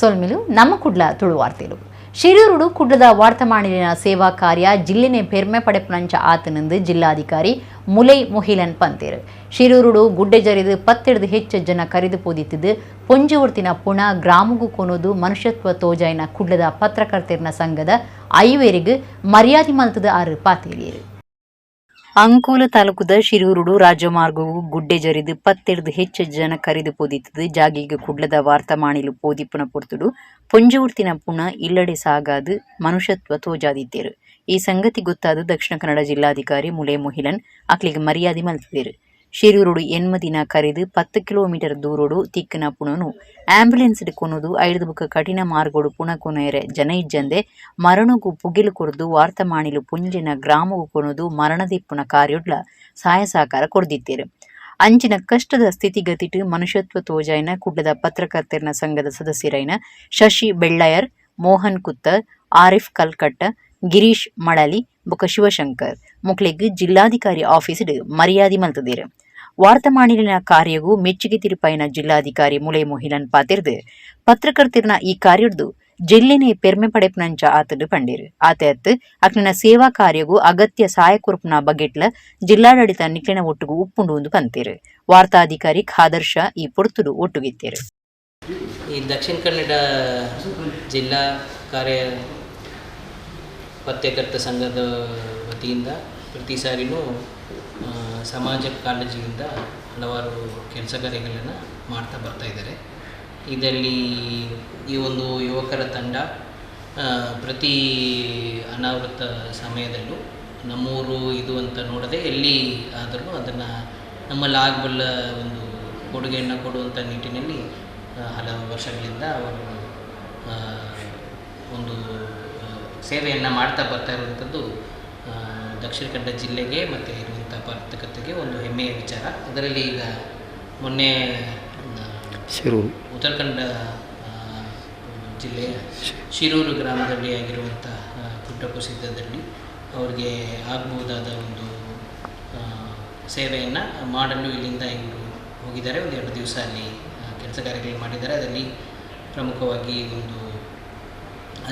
ಸೊಲ್ಮೆಲು. ನಮ್ಮ ಕುಡ್ಲ ತುಳು ವಾರ್ತೆಲು. ಶಿರೂರುಡು ಕುಡ್ಲದ ವಾರ್ತಮಾನಿನ ಸೇವಾ ಕಾರ್ಯ ಜಿಲ್ಲೆನೆ ಪೆರ್ಮೆ ಪಡೆಪುನಂಚ ಆತನಂದು ಜಿಲ್ಲಾಧಿಕಾರಿ ಮುಲೈ ಮುಹಿಲನ್ ಪಂತೇರು. ಶಿರೂರುಡು ಗುಡ್ಡೆ ಜರಿದು 10ರ್ದು ಹೆಚ್ಚು ಜನ ಕರಿದು ಪೋದಿತ್ತಿದ್ದು, ಪೊಂಜುವರ್ತಿನ ಪುಣ ಗ್ರಾಮಗೂ ಕೊನೋದು ಮನುಷ್ಯತ್ವ ತೋಜಾಯಿನ ಕುಡ್ಲದ ಪತ್ರಕರ್ತೆರ್ನ ಸಂಘದ ಐವೇರಿಗೆ ಮರ್ಯಾದೆ ಮಲ್ತದ ಆರು ಪಾತೇರಿಯರು. ಅಂಕೋಲ ತಾಲೂಕುದ ಶಿರೂರುಡು ರಾಜಮಾರ್ಗವು ಗುಡ್ಡೆ ಜರಿದು 10ರ್ದು ಹೆಚ್ಚು ಜನ ಕರಿದು ಪೋದಿತ್ತದು. ಜಾಗಿಗೆ ಕುಡ್ಲದ ವಾರ್ತಮಾನಿಲು ಪೋದಿಪ್ಪುನ ಪೊರ್ತುಡು ಪೊಂಜುವರ್ತಿನ ಪುಣ ಇಲ್ಲಡೆ ಸಾಗಾದು ಮನುಷ್ಯತ್ವ ತೋಜಾದಿತ್ತೇರು. ಈ ಸಂಗತಿ ಗೊತ್ತಾದ ದಕ್ಷಿಣ ಕನ್ನಡ ಜಿಲ್ಲಾಧಿಕಾರಿ ಮುಲೆ ಮುಹಿಲನ್ ಅಕ್ಲಿಗೆ ಮರ್ಯಾದೆ ಮಲ್ತಿದ್ದೇರು. ಶಿರೂರುಡು 80 ದಿನ ಕರಿದು 10 ಕಿಲೋಮೀಟರ್ ದೂರೋಡು ತಿಕ್ಕನ ಪುಣನು ಆಂಬ್ಯುಲೆನ್ಸ್ ಕೊನೊದು, ಐಡ್ದ್ ಬೊಕ್ಕ ಕಠಿಣ ಮಾರ್ಗೋಡು ಪುಣ ಕೊನೊಯೆರೆ ಜನ ಇಜ್ಜಂದೆ ಮರಣಗು ಪುಗೆಲು ಕೊರ್ದು ವಾರ್ತಮಾನಿಲು ಪೊಂಜೆನ ಗ್ರಾಮಗು ಕೊನೊದು ಮರಣದಿಪ್ಪುನ ಕಾರ್ಯೊಡ್ಲ ಸಹಾಯ ಸಹಕಾರ ಕೊರ್ದಿತ್ತೇರು. ಅಂಚಿನ ಕಷ್ಟದ ಸ್ಥಿತಿಗತಿಟ್ ಮನುಷ್ಯತ್ವ ತೋಜಾಯಿನ ಕುಡ್ಲದ ಪತ್ರಕರ್ತೆರ್ನ ಸಂಘದ ಸದಸ್ಯರೈನ ಶಶಿ ಬೆಳ್ಳಾಯರ್, ಮೋಹನ್ ಕುತ್ತರ್, ಆರಿಫ್ ಕಲ್ಕಟ್ಟ, ಗಿರೀಶ್ ಮಳಲಿ ಬೊಕ ಶಿವಶಂಕರ್ ಮೊಕ್ಲೆಗ್ ಜಿಲ್ಲಾಧಿಕಾರಿ ಆಫೀಸ್ಡ್ ಮರ್ಯಾದೆ ಮಲ್ತದೇರು. ವಾರ್ತಮಾನಿಲಿನ ಕಾರ್ಯಗೂ ಮೆಚ್ಚುಗೆ ತಿರುಪಾಯಿನ ಜಿಲ್ಲಾಧಿಕಾರಿ ಮುಲೆ ಮೊಹಿಲನ್ ಪಾತೆರ್ದು, ಪತ್ರಕರ್ತೆರ್ನ ಈ ಕಾರ್ಯಡ್ದು ಜಿಲ್ಲೆನೆ ಪೆರ್ಮೆ ಪಡೆಪುನಂಚ ಆತಡು ಪಂಡೇರು. ಆತೆ ಅತ್, ಅಕ್ಲಿನ ಸೇವಾ ಕಾರ್ಯಗೂ ಅಗತ್ಯ ಸಹಾಯ ಕೊರ್ಪುನ ಬಗೆಟ್ಲ ಜಿಲ್ಲಾಡಳಿತ ನಿಕ್ಲಿನ ಒಟ್ಟುಗು ಉಪ್ಪುಂಡು ಒಂದು ಪಂತೇರು. ವಾರ್ತಾಧಿಕಾರಿ ಖಾದರ್ ಶಾ ಈ ಪೊರ್ತುಡು ಒಟ್ಟುಗಿತ್ತೇರು. ಈ ದಕ್ಷಿಣ ಕನ್ನಡ ಜಿಲ್ಲಾ ಕಾರ್ಯ ಪತ್ರಕರ್ತ ಸಂಘದ ವತಿಯಿಂದ ಪ್ರತಿ ಸಾರಿನೂ ಸಮಾಜ ಕಾಳಜಿಯಿಂದ ಹಲವಾರು ಕೆಲಸ ಕಾರ್ಯಗಳನ್ನು ಮಾಡ್ತಾ ಬರ್ತಾ ಇದ್ದಾರೆ. ಇದರಲ್ಲಿ ಈ ಒಂದು ಯುವಕರ ತಂಡ ಪ್ರತಿ ಅನಾಹುತ ಸಮಯದಲ್ಲೂ ನಮ್ಮೂರು ಇದು ಅಂತ ನೋಡದೆ, ಎಲ್ಲಿ ಆದರೂ ಅದನ್ನು ನಮ್ಮಲ್ಲಿ ಆಗಬಲ್ಲ ಒಂದು ಕೊಡುಗೆಯನ್ನು ಕೊಡುವಂಥ ನಿಟ್ಟಿನಲ್ಲಿ ಹಲವು ವರ್ಷಗಳಿಂದ ಅವರು ಒಂದು ಸೇವೆಯನ್ನು ಮಾಡ್ತಾ ಬರ್ತಾ ಇರುವಂಥದ್ದು ದಕ್ಷಿಣ ಕನ್ನಡ ಜಿಲ್ಲೆಗೆ ಮತ್ತು ಇರುವಂಥ ಪತ್ರಕರ್ತರಿಗೆ ಒಂದು ಹೆಮ್ಮೆಯ ವಿಚಾರ. ಅದರಲ್ಲಿ ಈಗ ಮೊನ್ನೆ ಶಿರೂರು. ಉತ್ತರ ಕನ್ನಡ ಜಿಲ್ಲೆಯ ಶಿರೂರು ಗ್ರಾಮದಲ್ಲಿ ಆಗಿರುವಂಥ ಗುಡ್ಡ ಕುಸಿತದಲ್ಲಿ ಅವರಿಗೆ ಆಗಬಹುದಾದ ಒಂದು ಸೇವೆಯನ್ನು ಮಾಡಲು ಇಲ್ಲಿಂದ ಇವರು ಹೋಗಿದ್ದಾರೆ. ಒಂದು 2 ದಿವಸ ಅಲ್ಲಿ ಕೆಲಸ ಕಾರ್ಯಗಳು ಮಾಡಿದ್ದಾರೆ. ಅದರಲ್ಲಿ ಪ್ರಮುಖವಾಗಿ ಒಂದು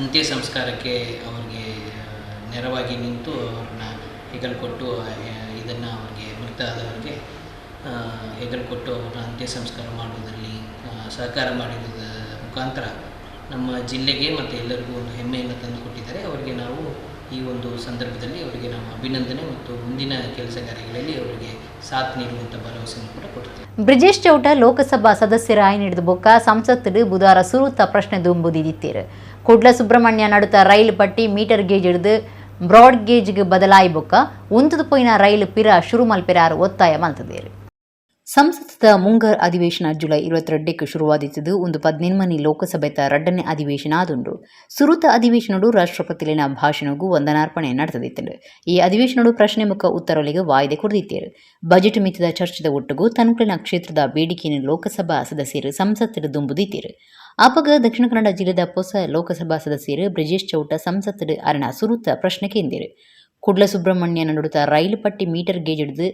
ಅಂತ್ಯ ಸಂಸ್ಕಾರಕ್ಕೆ ಅವರಿಗೆ ನೆರವಾಗಿ ನಿಂತು, ಅವ್ರನ್ನ ಹೆಗಲು ಕೊಟ್ಟು, ಇದನ್ನು ಅವ್ರಿಗೆ ಮೃತ ಆದವರಿಗೆ ಹೆಗಲು ಕೊಟ್ಟು ಅವ್ರನ್ನ ಅಂತ್ಯ ಸಂಸ್ಕಾರ ಮಾಡುವುದರಲ್ಲಿ ಸಹಕಾರ ಮಾಡಿದ ಮುಖಾಂತರ ನಮ್ಮ ಜಿಲ್ಲೆಗೆ ಮತ್ತು ಎಲ್ಲರಿಗೂ ಒಂದು ಹೆಮ್ಮೆಯನ್ನು ತಂದುಕೊಟ್ಟಿದ್ದಾರೆ. ಅವರಿಗೆ ನಾವು ಈ ಒಂದು ಸಂದರ್ಭದಲ್ಲಿ ಅವರಿಗೆ ನಾವು ಅಭಿನಂದನೆ ಮತ್ತು ಮುಂದಿನ ಕೆಲಸ ಕಾರ್ಯಗಳಲ್ಲಿ ಅವರಿಗೆ ಸಾಥ್ ನೀಡುವಂಥ ಭರವಸೆಯನ್ನು ಕೂಡ ಕೊಡ್ತೇವೆ. ಬ್ರಿಜೇಶ್ ಚೌಟ ಲೋಕಸಭಾ ಸದಸ್ಯರ ಆಯ್ನಿಡಿದ ಬೊಕ್ಕ ಸಂಸತ್ತು ಬುಧವಾರ ಸುರುತ ಪ್ರಶ್ನೆ ದುಂಬುದಿತ್ತಿರು. ಕುಡ್ಲ ಸುಬ್ರಹ್ಮಣ್ಯ ನಡುತ್ತ ರೈಲು ಪಟ್ಟಿ ಮೀಟರ್ ಗೇಜ್ ಹಿಡಿದು ಬ್ರಾಡ್ ಗೇಜ್ಗೆ ಬದಲಾಯಿ ಬೊಕ್ಕ ಉಂತದ ಪೋಯಿನ ರೈಲು ಪಿರ ಶುರು ಮಲ್ಪೆರಾರು ಒತ್ತಾಯ ಮಲ್ತದೇರು. ಸಂಸತ್ತದ ಮುಂಗಾರು ಅಧಿವೇಶನ ಜುಲೈ 22ಕ್ಕೆ ಶುರುವಾದಿತ್ತದು. ಒಂದು 18ನೇ ಲೋಕಸಭೆತ 2ನೇ ಅಧಿವೇಶನ ಆದುಂಡು. ಸುರುತ ಅಧಿವೇಶನಡು ರಾಷ್ಟ್ರಪತಿಲಿನ ಭಾಷಣಗೂ ವಂದನಾರ್ಪಣೆ ನಡೆದಿತ್ತು. ಈ ಅಧಿವೇಶನಡು ಪ್ರಶ್ನೆ ಮುಖ ಉತ್ತರಗಳಿಗೆ ವಾಯ್ದೆ ಕೊಡ್ದಿತ್ತೇರು. ಬಜೆಟ್ ಮಿತಿದ ಚರ್ಚೆದ ಒಟ್ಟುಗು ತನ್ಕುಲಿನ ಕ್ಷೇತ್ರದ ಬೇಡಿಕೆಯನ್ನು ಲೋಕಸಭಾ ಸದಸ್ಯರು ಸಂಸತ್ತಿನ ದುಂಬುದಿತ್ತೀರು. ಆಪಗ ದಕ್ಷಿಣ ಕನ್ನಡ ಜಿಲ್ಲೆದ ಹೊಸ ಲೋಕಸಭಾ ಸದಸ್ಯರು ಬ್ರಿಜೇಶ್ ಚೌಟ ಸಂಸತ್ತಿಡು ಅರಣ ಸುರುತ ಪ್ರಶ್ನೆ ಕೇಂದಿರು. ಕುಡ್ಲ ಸುಬ್ರಹ್ಮಣ್ಯ ನಡುತ್ತ ರೈಲು ಪಟ್ಟಿ ಮೀಟರ್ ಗೇಜ್ ಹಿಡಿದು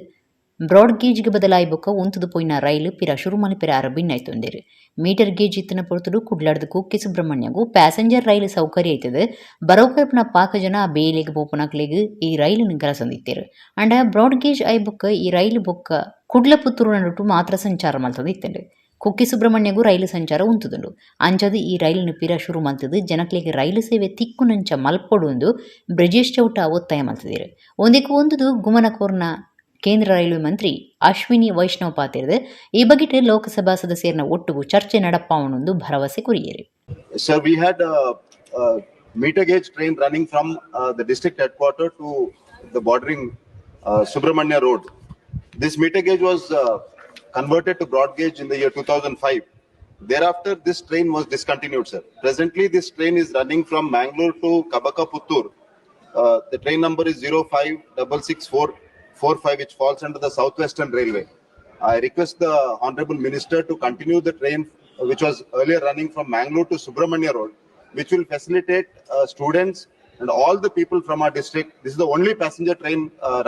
ಬ್ರಾಡ್ ಗೇಜ್ಗೆ ಬದಲಾಯಿ ಬೊಕ್ಕ ಉಂತುದು ಪೋಯಿನ ರೈಲು ಪಿರ ಶುರು ಮಲ್ಪೆರ ಬಿನ್ನಾಯ್ತೊಂದೇರು. ಮೀಟರ್ ಗೇಜ್ ಇತ್ತಿನ ಪೊರ್ತುಡು ಕುಡ್ಲಾಡ್ದು ಕುಕ್ಕೆ ಸುಬ್ರಹ್ಮಣ್ಯಗೂ ಪ್ಯಾಸೆಂಜರ್ ರೈಲು ಸೌಕರ್ಯ ಐತದೆ. ಬರೋಕರ್ಪನ ಪಾಕ ಜನ ಬೇಲೆಗೆ ಪೋಪನಕ್ಲೆಗ್ ಈ ರೈಲನ್ನು ಗಲಸೊಂದಿತ್ತೇರು. ಅಂಡ ಬ್ರಾಡ್ ಗೇಜ್ I ಬೊಕ್ಕ ಈ ರೈಲು ಬೊಕ್ಕ ಕುಡ್ಲ ಪುತ್ತೂರು ನಡುಟು ಮಾತ್ರ ಸಂಚಾರ ಮಲ್ತದ ಇತ್ತಂಡು. ಕುಕ್ಕೆ ಸುಬ್ರಹ್ಮಣ್ಯಗೂ ರೈಲು ಸಂಚಾರ ಉಂತುದುಂಡು. ಅಂಚದು ಈ ರೈಲನ್ನು ಪಿರ ಶುರು ಮಲ್ತದು ಜನಕ್ಲೆಗ್ ರೈಲು ಸೇವೆ ತಿಕ್ಕುನಂಚ ಮಲ್ಪೊಡು ಎಂದು ಬ್ರಿಜೇಶ್ ಚೌಟ ಒತ್ತಾಯ ಮಲ್ತದಿರು. ಒಂದಕ್ಕೂ ಒಂದುದು ಗುಮನ ಕೋರ್ನ ಕೇಂದ್ರ ರೈಲ್ವೆ ಮಂತ್ರಿ ಅಶ್ವಿನಿ ವೈಷ್ಣವ್ ಪಾತಿರ್ದು, ಈ ಬಗೆಟ್ ಲೋಕಸಭಾ ಸದಸ್ಯರನ್ನ ಒಟ್ಟುಗು ಚರ್ಚೆ ನಡಪಾವಣೊಂದು ಭರವಸೆ courier. Sir, we had a meter gauge train running from the district headquarter to the bordering Subramanya Road. This meter gauge was converted to broad gauge in the year 2005. Thereafter, this train was discontinued, sir. Presently, this train is running from Mangalore to Kabaka Puttur. The train number is 0566445, which falls under the Southwestern Railway. I request the Honorable Minister to continue the train, which was earlier running from Mangalore to Subramanya Road, which will facilitate students and all the people from our district. This is the only passenger train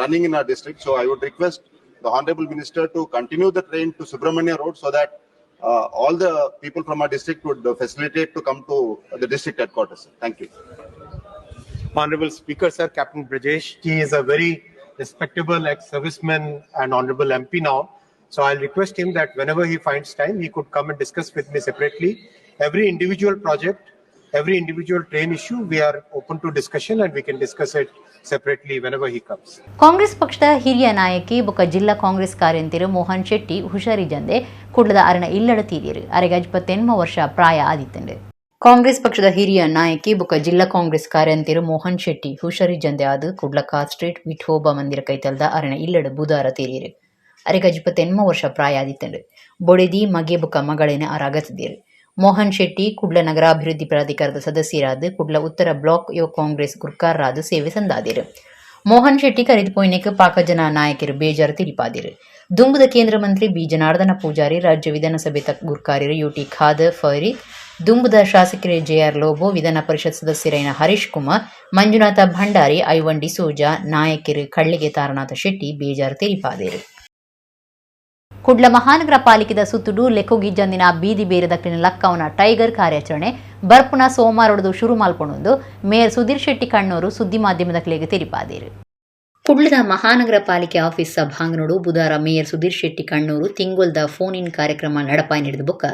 running in our district. So I would request the Honorable Minister to continue the train to Subramanya Road so that All the people from our district would facilitate to come to the district headquarters. Thank you. Honorable Speaker, sir, Captain Brajesh ji is a very respectable ex-serviceman and honorable MP now. So I'll request him that whenever he finds time, he could come and discuss with me separately. Every individual project, every individual train issue, we are open to discussion and we can discuss it separately whenever he comes. Congress ಪಕ್ಷದ ಹಿರಿಯ ನಾಯಕಿ ಬೊಕ ಜಿಲ್ಲಾ Congress ಕಾರ್ಯಂತಿರು Mohan Shetty ಹುಷಾರಿ ಜಂದೆ ಕುಡ್ಲದ ಅರಣ ಇಲ್ಲಡ ತೀರಿಯರು. ಅರೆಗೆ 58 ವರ್ಷ ಪ್ರಾಯ ಆದಿತ್ತಂಡು. Congress ಪಕ್ಷದ ಹಿರಿಯ ನಾಯಕಿ ಬೊಕ ಜಿಲ್ಲಾ ಕಾಂಗ್ರೆಸ್ ಕಾರ್ಯಂತಿರು ಮೋಹನ್ ಶೆಟ್ಟಿ ಹುಷಾರಿ ಜಂದೆ ಆದ್ ಕುಡ್ಲ ಕಾರ್ ಸ್ಟ್ರೀಟ್ ವಿಠೋಬ ಮಂದಿರ ಕೈತಲ್ದ ಅರಣ ಇಲ್ಲಡ ಬುಧಾರ ತೀರಿಯರು. ಅರೆಗೆ 58 ವರ್ಷ ಪ್ರಾಯ ಆದಿತ್ತಂಡು. ಬೊಡೆದಿ ಮಗೆ ಬೊಕ ಮಗಳೇನ ಅರಾಗತಿದ್ದೀರು. ಮೋಹನ್ ಶೆಟ್ಟಿ ಕುಡ್ಲ ನಗರಾಭಿವೃದ್ಧಿ ಪ್ರಾಧಿಕಾರದ ಸದಸ್ಯರಾದ ಕುಡ್ಲ ಉತ್ತರ ಬ್ಲಾಕ್ ಯುವ ಕಾಂಗ್ರೆಸ್ ಗುರ್ಕಾರರಾದ ಸೇವೆ ಸಂದಾದಿರು. ಮೋಹನ್ ಶೆಟ್ಟಿ ಕರೆದು ಪೋಯಿನೆಕ್ ಪಾಕ ಜನ ನಾಯಕರು ಬೇಜಾರು ತಿಳಿಪಾದಿರು. ದುಂಬುದ ಕೇಂದ್ರ ಮಂತ್ರಿ ಬಿ ಜನಾರ್ದನ ಪೂಜಾರಿ, ರಾಜ್ಯ ವಿಧಾನಸಭೆ ಗುರ್ಕಾರ್ಯರು ಯುಟಿ ಖಾದರ್ ಫರೀದ್, ದುಂಬುದ ಶಾಸಕರೇ ಜೆಆರ್ ಲೋಬೋ, ವಿಧಾನ ಪರಿಷತ್ ಸದಸ್ಯರೈನ ಹರೀಶ್ ಕುಮಾರ್, ಮಂಜುನಾಥ ಭಂಡಾರಿ, ಐವನ್ ಡಿಸೋಜಾ, ನಾಯಕರು ಕಳ್ಳಿಗೆ ತಾರನಾಥ ಶೆಟ್ಟಿ ಬೇಜಾರು ತೆರಿಪಾದೇರು. ಕುಡ್ಲ ಮಹಾನಗರ ಪಾಲಿಕೆದ ಸುತ್ತುಡು ಲೆಕ್ಕೊಗಿಜ್ಜಂದಿನ ಬೀದಿ ಬೇರೆ ಲಕ್ಕವನ ಟೈಗರ್ ಕಾರ್ಯಾಚರಣೆ ಬರ್ಪುನ ಸೋಮವಾರೊಡದು ಶುರು ಮಾಲ್ಪೊಂಡು ಮೇಯರ್ ಸುಧೀರ್ ಶೆಟ್ಟಿ ಕಣ್ಣೂರು ಸುದ್ದಿ ಮಾಧ್ಯಮದ ಕ್ಲೇಗೆ ತೆರಿಪಾದೇರು. ಕುಡ್ಲದ ಮಹಾನಗರ ಪಾಲಿಕೆ ಆಫೀಸ್ ಸಭಾಂಗಣೋಡು ಬುಧಾರ ಮೇಯರ್ ಸುಧೀರ್ ಶೆಟ್ಟಿ ಕಣ್ಣೂರು ತಿಂಗೊಲ್ದ ಫೋನ್ ಇನ್ ಕಾರ್ಯಕ್ರಮ ನಡಪಾಯಿ ನಡೆದ ಬೊಕ್ಕ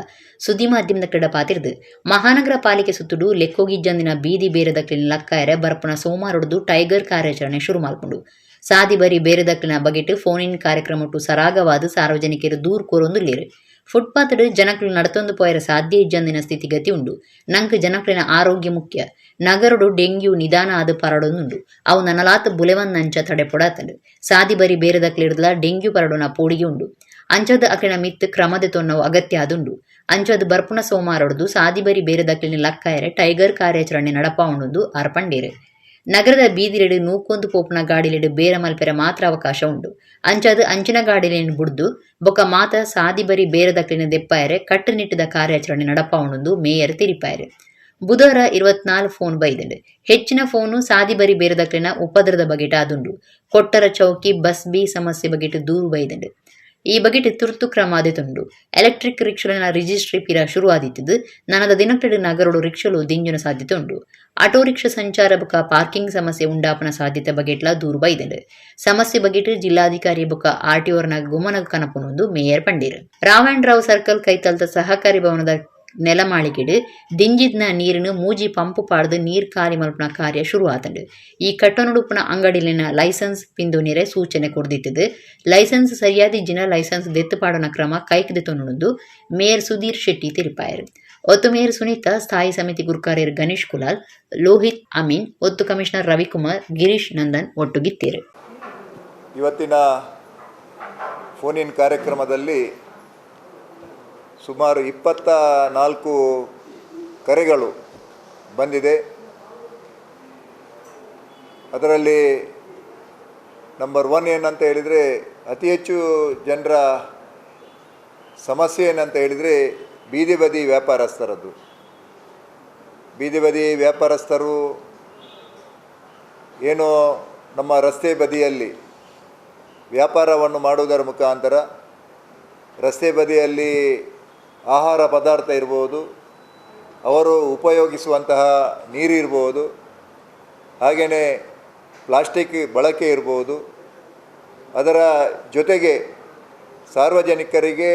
ಸುದ್ದಿ ಮಾಧ್ಯಮದ ಕಡ ಪಾತಿರ್ದು ಮಹಾನಗರ ಪಾಲಿಕೆ ಸುತ್ತುಡು ಲೆಕ್ಕೋಗಿಜ್ಜಂದಿನ ಬೀದಿ ಬೇರೆದಕ್ಲಿನ ಲಕ್ಕಾಯರೆ ಬರ್ಪುನ ಸೋಮವಾರೊಡದು ಟೈಗರ್ ಕಾರ್ಯಾಚರಣೆ ಶುರು ಮಾಲ್ಪುಂಡು. ಸಾದಿ ಬರಿ ಬೇರೆದಕ್ಲಿನ ಬಗೆಟ್ ಫೋನ್ ಇನ್ ಕಾರ್ಯಕ್ರಮಟ್ಟು ಸರಾಗವಾದ ಸಾರ್ವಜನಿಕರು ದೂರ್ ಕೋರೊಂದುಲ್ಲೇರು. ಫುಟ್ಪಾತ್ ಜನಕ್ಲು ನಡತೊಂದು ಪೋಯರ ಸಾಧ್ಯ ಇಜ್ಜಂದಿನ ಸ್ಥಿತಿಗತಿ ಉಂಡು. ನಂಕ್ ಜನಕ್ಲಿನ ಆರೋಗ್ಯ ಮುಖ್ಯ. ನಗರಡು ಡೆಂಗ್ಯೂ ನಿಧಾನ ಆದ ಪರಡೊಂದುಂಡು. ಅವು ನನಲಾತ್ ಬುಲೆವನ್ನಂಚ ತಡೆ ಪೊಡಾತಂಡು. ಸಾದಿ ಬರಿ ಬೇರೆದಕ್ಲಿಡ್ದಲ ಡೆಂಗ್ಯೂ ಪರಡುನ ಪೋಡಿಗೆ ಉಂಡು. ಅಂಚದ ಅಕ್ಲಿನ ಮಿತ್ ಕ್ರಮದ ತೊನ್ನವು ಅಗತ್ಯ ಆದುಂಡು. ಅಂಚದ ಬರ್ಪುನ ಸೋಮಾರೊಡ್ದು ಸಾದಿ ಬರಿ ಬೇರೆದಕ್ಲಿನ ಲಕ್ಕಾಯರೆ ಟೈಗರ್ ಕಾರ್ಯಾಚರಣೆ ನಡಪಾವುಂಡು ಅರ್ಪಂಡೇರು. ನಗರದ ಬೀದಿಲೆಡು ನೂಕೊಂದು ಪೋಪುನ ಗಾಡಿಲೆಡು ಬೇರ ಮಲ್ಪೆರ ಮಾತ್ರ ಅವಕಾಶ ಉಂಡು. ಅಂಚಾದ ಅಂಚಿನ ಗಾಡಿಲೇನು ಬುಡ್ದು ಬೊಕ ಮಾತ ಸಾದಿ ಬರಿ ಬೇರೆದಕ್ಲಿನ ದೆಪ್ಪಾಯರೆ ಕಟ್ಟುನಿಟ್ಟದ ಕಾರ್ಯಾಚರಣೆ ನಡಪಾವುಂಡು ಮೇಯರ್ ತೆರಿಪಾಯರು. ಬುಧವಾರ 24 ಫೋನ್ ಬೈದಂಡು. ಹೆಚ್ಚಿನ ಫೋನು ಸಾದಿ ಬರಿ ಬೇರೆದಕ್ಲಿನ ಉಪದ್ರದ ಬಗೆಟ ಆದುಂಡು. ಕೊಟ್ಟರ ಚೌಕಿ ಬಸ್ ಬಿ ಸಮಸ್ಯೆ ಬಗೆಟ್ ದೂರು ಬೈದಂಡು. ಈ ಬಗೆಟ್ ತುರ್ತು ಕ್ರಮ ಆದಿತುಂಡು. ಎಲೆಕ್ಟ್ರಿಕ್ ರಿಕ್ಷಾಲಿನ ರಿಜಿಸ್ಟ್ರಿ ಪಿರ ಶುರು ಆದಿತ್ತದು. ನನದ ದಿನಕ್ಲೆಡ್ ನಗರಡು ರಿಕ್ಷಲು ದಿಂಜುನ ಸಾಧ್ಯತೆ ಉಂಡು. ಆಟೋ ರಿಕ್ಷಾ ಸಂಚಾರ ಬೊಕ ಪಾರ್ಕಿಂಗ್ ಸಮಸ್ಯೆ ಉಂಡಾಪನ ಸಾಧ್ಯತೆ ಬಗೆಟ್ಲ ದೂರು ಬೈದಂಡು. ಸಮಸ್ಯೆ ಬಗೆಟ್ ಜಿಲ್ಲಾಧಿಕಾರಿ ಬೊಕ ಆರ್ಟಿಒರ್ನ ಗುಮನಗ್ ಕನಪುನೊಂದು ಮೇಯರ್ ಪಂಡೀರ್. ರಾವ್ ಅಂಡ್ ರಾವ್ ಸರ್ಕಲ್ ಕೈತಲ್ದ ಸಹಕಾರಿ ಭವನದ ನೆಲಮಾಳಿಗೆಡ್ ದಿಂಜಿದ್ನ ನೀರಿನ ಮೂಜಿ ಪಂಪು ಪಾಡ್ದು ನೀರ್ ಖಾಲಿ ಮಲ್ಪುನ ಕಾರ್ಯ ಶುರು ಆತಂಡು. ಈ ಕಟ್ಟನುಡುಪುನ ಅಂಗಡಿಲಿನ ಲೈಸೆನ್ಸ್ ಪಿಂದು ನೀರೆ ಸೂಚನೆ ಕೊಡ್ದಿತ್ತದು. ಲೈಸೆನ್ಸ್ ಸರಿಯಾದ ಇಜ್ಜಿನ ಲೈಸೆನ್ಸ್ ದೆತ್ತು ಪಾಡೋಣ ಕ್ರಮ ಕೈಕ್ ತೊಂದು ಮೇಯರ್ ಸುಧೀರ್ ಶೆಟ್ಟಿ ತೆರಿಪಾಯರು. ಒತ್ತು ಮೇಯರ್ ಸುನೀತಾ, ಸ್ಥಾಯಿ ಸಮಿತಿ ಗುರ್ಕಾರ್ಯರು ಗಣೇಶ್ ಕುಲಾಲ್, ಲೋಹಿತ್ ಅಮೀನ್, ಒತ್ತು ಕಮಿಷನರ್ ರವಿಕುಮಾರ್, ಗಿರೀಶ್ ನಂದನ್ ಒಟ್ಟುಗಿತ್ತೇರು. ಇವತ್ತಿನ ಫೋನ್ ಇನ್ ಕಾರ್ಯಕ್ರಮದಲ್ಲಿ ಸುಮಾರು 24 ಕರೆಗಳು ಬಂದಿದೆ. ಅದರಲ್ಲಿ ನಂಬರ್ 1 ಏನಂತ ಹೇಳಿದರೆ, ಅತಿ ಹೆಚ್ಚು ಜನರ ಸಮಸ್ಯೆ ಏನಂತ ಹೇಳಿದರೆ ಬೀದಿ ಬದಿ ವ್ಯಾಪಾರಸ್ಥರದ್ದು. ಬೀದಿ ಬದಿ ವ್ಯಾಪಾರಸ್ಥರು ಏನು ನಮ್ಮ ರಸ್ತೆ ಬದಿಯಲ್ಲಿ ವ್ಯಾಪಾರವನ್ನು ಮಾಡುವುದರ ಮುಖಾಂತರ ರಸ್ತೆ ಬದಿಯಲ್ಲಿ ಆಹಾರ ಪದಾರ್ಥ ಇರ್ಬೋದು, ಅವರು ಉಪಯೋಗಿಸುವಂತಹ ನೀರು ಇರ್ಬೋದು, ಹಾಗೆಯೇ ಪ್ಲಾಸ್ಟಿಕ್ ಬಳಕೆ ಇರ್ಬೋದು. ಅದರ ಜೊತೆಗೆ ಸಾರ್ವಜನಿಕರಿಗೆ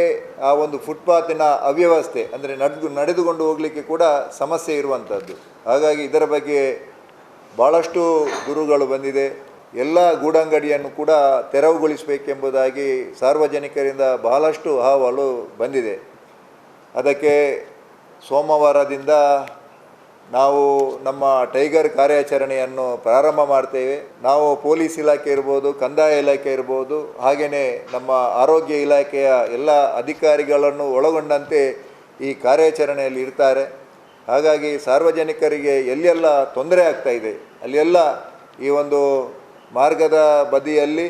ಆ ಒಂದು ಫುಟ್ಪಾತಿನ ಅವ್ಯವಸ್ಥೆ, ಅಂದರೆ ನಡೆದುಕೊಂಡು ಹೋಗಲಿಕ್ಕೆ ಕೂಡ ಸಮಸ್ಯೆ ಇರುವಂಥದ್ದು. ಹಾಗಾಗಿ ಇದರ ಬಗ್ಗೆ ಭಾಳಷ್ಟು ದೂರುಗಳು ಬಂದಿದೆ. ಎಲ್ಲ ಗೂಡಂಗಡಿಯನ್ನು ಕೂಡ ತೆರವುಗೊಳಿಸಬೇಕೆಂಬುದಾಗಿ ಸಾರ್ವಜನಿಕರಿಂದ ಬಹಳಷ್ಟು ಅಹವಾಲು ಬಂದಿದೆ. ಅದಕ್ಕೆ ಸೋಮವಾರದಿಂದ ನಾವು ನಮ್ಮ ಟೈಗರ್ ಕಾರ್ಯಾಚರಣೆಯನ್ನು ಪ್ರಾರಂಭ ಮಾಡ್ತೇವೆ. ನಾವು ಪೊಲೀಸ್ ಇಲಾಖೆ ಇರ್ಬೋದು, ಕಂದಾಯ ಇಲಾಖೆ ಇರ್ಬೋದು, ಹಾಗೆಯೇ ನಮ್ಮ ಆರೋಗ್ಯ ಇಲಾಖೆಯ ಎಲ್ಲ ಅಧಿಕಾರಿಗಳನ್ನು ಒಳಗೊಂಡಂತೆ ಈ ಕಾರ್ಯಾಚರಣೆಯಲ್ಲಿ ಇರ್ತಾರೆ. ಹಾಗಾಗಿ ಸಾರ್ವಜನಿಕರಿಗೆ ಎಲ್ಲೆಲ್ಲ ತೊಂದರೆ ಆಗ್ತಾ ಇದೆ ಅಲ್ಲೆಲ್ಲ ಈ ಒಂದು ಮಾರ್ಗದ ಬದಿಯಲ್ಲಿ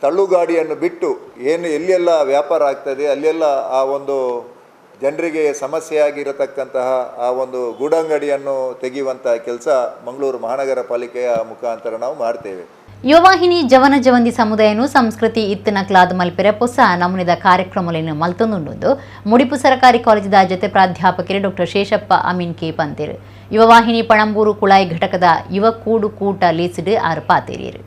ತಳ್ಳುಗಾಡಿಯನ್ನು ಬಿಟ್ಟು ಏನು ಎಲ್ಲೆಲ್ಲ ವ್ಯಾಪಾರ ಆಗ್ತದೆ ಅಲ್ಲೆಲ್ಲ ಆ ಒಂದು ಜನರಿಗೆ ಸಮಸ್ಯೆಯಾಗಿರತಕ್ಕಂತಹ ಆ ಒಂದು ಗೂಡಂಗಡಿಯನ್ನು ತೆಗೆಯುವಂಥ ಕೆಲಸ ಮಂಗಳೂರು ಮಹಾನಗರ ಪಾಲಿಕೆಯ ಮುಖಾಂತರ ನಾವು ಮಾಡ್ತೇವೆ. ಯುವವಾಹಿನಿ ಜವನ ಜವಂದಿ ಸಮುದಾಯನು ಸಂಸ್ಕೃತಿ ಇತ್ತನಕ್ಲಾದ ಮಲ್ಪೆರೆ ಪೊಸ ನಮೂನೆದ ಕಾರ್ಯಕ್ರಮಗಳನ್ನು ಮಲ್ತೊಂದುಂಡು. ಮುಡಿಪು ಸರಕಾರಿ ಕಾಲೇಜಿದ ಜೊತೆ ಪ್ರಾಧ್ಯಾಪಕರು ಡಾಕ್ಟರ್ ಶೇಷಪ್ಪ ಅಮೀನ್ ಕೆ ಪಂತೇರು. ಯುವವಾಹಿನಿ ಪಣಂಬೂರು ಕುಳಾಯಿ ಘಟಕದ ಯುವ ಕೂಡು ಕೂಟ ಲೇಸಿಡು ಆರು ಪಾತೇರಿಯರು.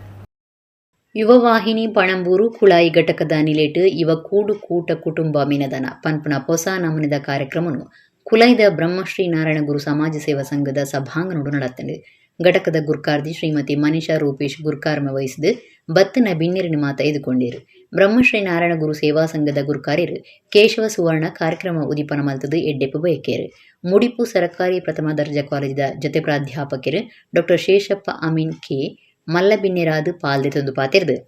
ಯುವವಾಹಿನಿ ಪಣಂಬೂರು ಕುಳಾಯಿ ಘಟಕದ ನಿಲೇಟು ಯುವ ಕೂಡು ಕೂಟ ಕುಟುಂಬ ಮಿನದನ ಪನ್ಪುನ ಪೊಸ ನಮೂನೆದ ಕಾರ್ಯಕ್ರಮನು ಕುಲಾಯ್ದ ಬ್ರಹ್ಮಶ್ರೀ ನಾರಾಯಣ ಗುರು ಸಮಾಜ ಸೇವಾ ಸಂಘದ ಸಭಾಂಗಣಡು ನಡತ್ತಂಡು. ಘಟಕದ ಗುರ್ಕಾರ್ದಿ ಶ್ರೀಮತಿ ಮನೀಷಾ ರೂಪೇಶ್ ಗುರ್ಕಾರ್ಮ ವಹಿಸಿದು ಬತ್ತಿನ ಬಿನ್ನಿರಿನ ಮಾತ ಎದುಕೊಂಡಿರು. ಬ್ರಹ್ಮಶ್ರೀ ನಾರಾಯಣ ಗುರು ಸೇವಾ ಸಂಘದ ಗುರುಕಾರ್ಯರು ಕೇಶವ ಸುವರ್ಣ ಕಾರ್ಯಕ್ರಮ ಉದೀಪನ ಮಲ್ತದು ಎಡ್ಡೆಪ್ಪು ಬಯಕೇರು. ಮುಡಿಪು ಸರಕಾರಿ ಪ್ರಥಮ ದರ್ಜಾ ಕಾಲೇಜಿದ ಜೊತೆ ಪ್ರಾಧ್ಯಾಪಕರು ಡಾಕ್ಟರ್ ಶೇಷಪ್ಪ ಅಮೀನ್ ಕೆ ಮಲ್ಲಬಿನ್ನೆರಾದು ಪಾಲ್ದೆ ತಂದು ಪಾತಿರ್ದು.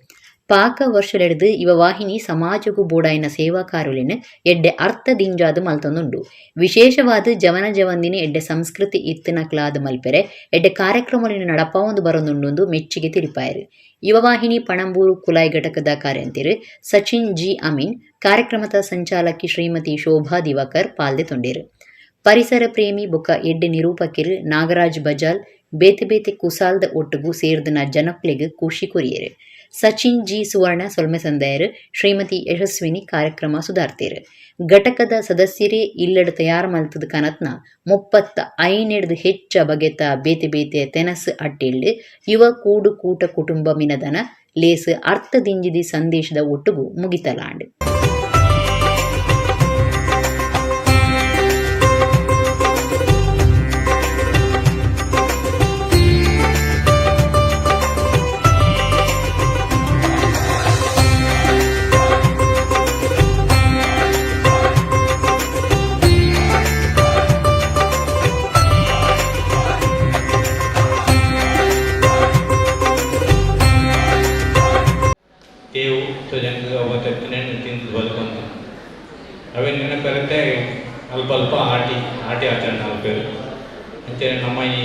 ಪಾಕ ವರ್ಷಲೆಡ್ದು ಇವ ವಾಹಿನಿ ಸಮಾಜಕ್ಕೂ ಬೋಡಾಯಿನ ಸೇವಾ ಕಾರ್ಯಲಿನ ಎಡ್ಡೆ ಅರ್ಥ ದಿಂಜಾದು ಮಲ್ತೊಂದುಂಡು. ವಿಶೇಷವಾದ ಜವನ ಜವಂದಿನ ಎಡ್ಡೆ ಸಂಸ್ಕೃತಿ ಇತ್ತಿನಕ್ಲಾದ ಮಲ್ಪೆರೆ ಎಡ್ಡೆ ಕಾರ್ಯಕ್ರಮಲಿನ ನಡಪಾವೊಂದು ಬರೊಂದುಂಡು ಮೆಚ್ಚುಗೆ ತಿಳಿಪಾಯರು. ಯುವವಾಹಿನಿ ಪಣಂಬೂರು ಕುಲಾಯ್ ಘಟಕದ ಕಾರ್ಯಂತಿರು ಸಚಿನ್ ಜಿ ಅಮೀನ್, ಕಾರ್ಯಕ್ರಮದ ಸಂಚಾಲಕಿ ಶ್ರೀಮತಿ ಶೋಭಾ ದಿವಾಕರ್ ಪಾಲ್ದೆ ತೊಂಡೇರು. ಪರಿಸರ ಪ್ರೇಮಿ ಬೊಕ್ಕ ಎಡ್ಡೆ ನಿರೂಪಕಿರು ನಾಗರಾಜ್ ಬಜಾಲ್ ಬೇತೆ ಬೇತೆ ಕುಸಾಲ್ದ ಒಟ್ಟುಗು ಸೇರ್ದನ ಜನಕ್ಲೆಗ್ ಖುಷಿ ಕೊರಿಯರು. ಸಚಿನ್ ಜಿ ಸುವರ್ಣ ಸೊಲ್ಮೆ ಸಂದಾಯರು. ಶ್ರೀಮತಿ ಯಶಸ್ವಿನಿ ಕಾರ್ಯಕ್ರಮ ಸುಧಾರ್ತೀರು. ಘಟಕದ ಸದಸ್ಯರೇ ಇಲ್ಲಡ್ ತಯಾರು ಮಲ್ತದ ಕನತ್ನ 35 ಹೆಚ್ಚ ಬಗೆತ ಬೇತೆ ಬೇತೆ ತೆನಸ್ ಅಟ್ಟಿಲ್ಡ್ ಯುವ ಕೂಡು ಕೂಟ ಕುಟುಂಬ ಮಿನದನ ಲೇಸ್ ಅರ್ಥ ದಿಂಜಿದಿ ಸಂದೇಶದ ಒಟ್ಟುಗು ಮುಗಿತಲಾಂಡ್. ಅವೇನು ನೆನಪರುತ್ತೆ ಅಲ್ಪ ಅಲ್ಪ ಆಟಿ ಆಟಿ ಆಚರಣೆ ಮಲ್ಪೆರ್. ಅಂಚನೆ ನಮ್ಮ ಈ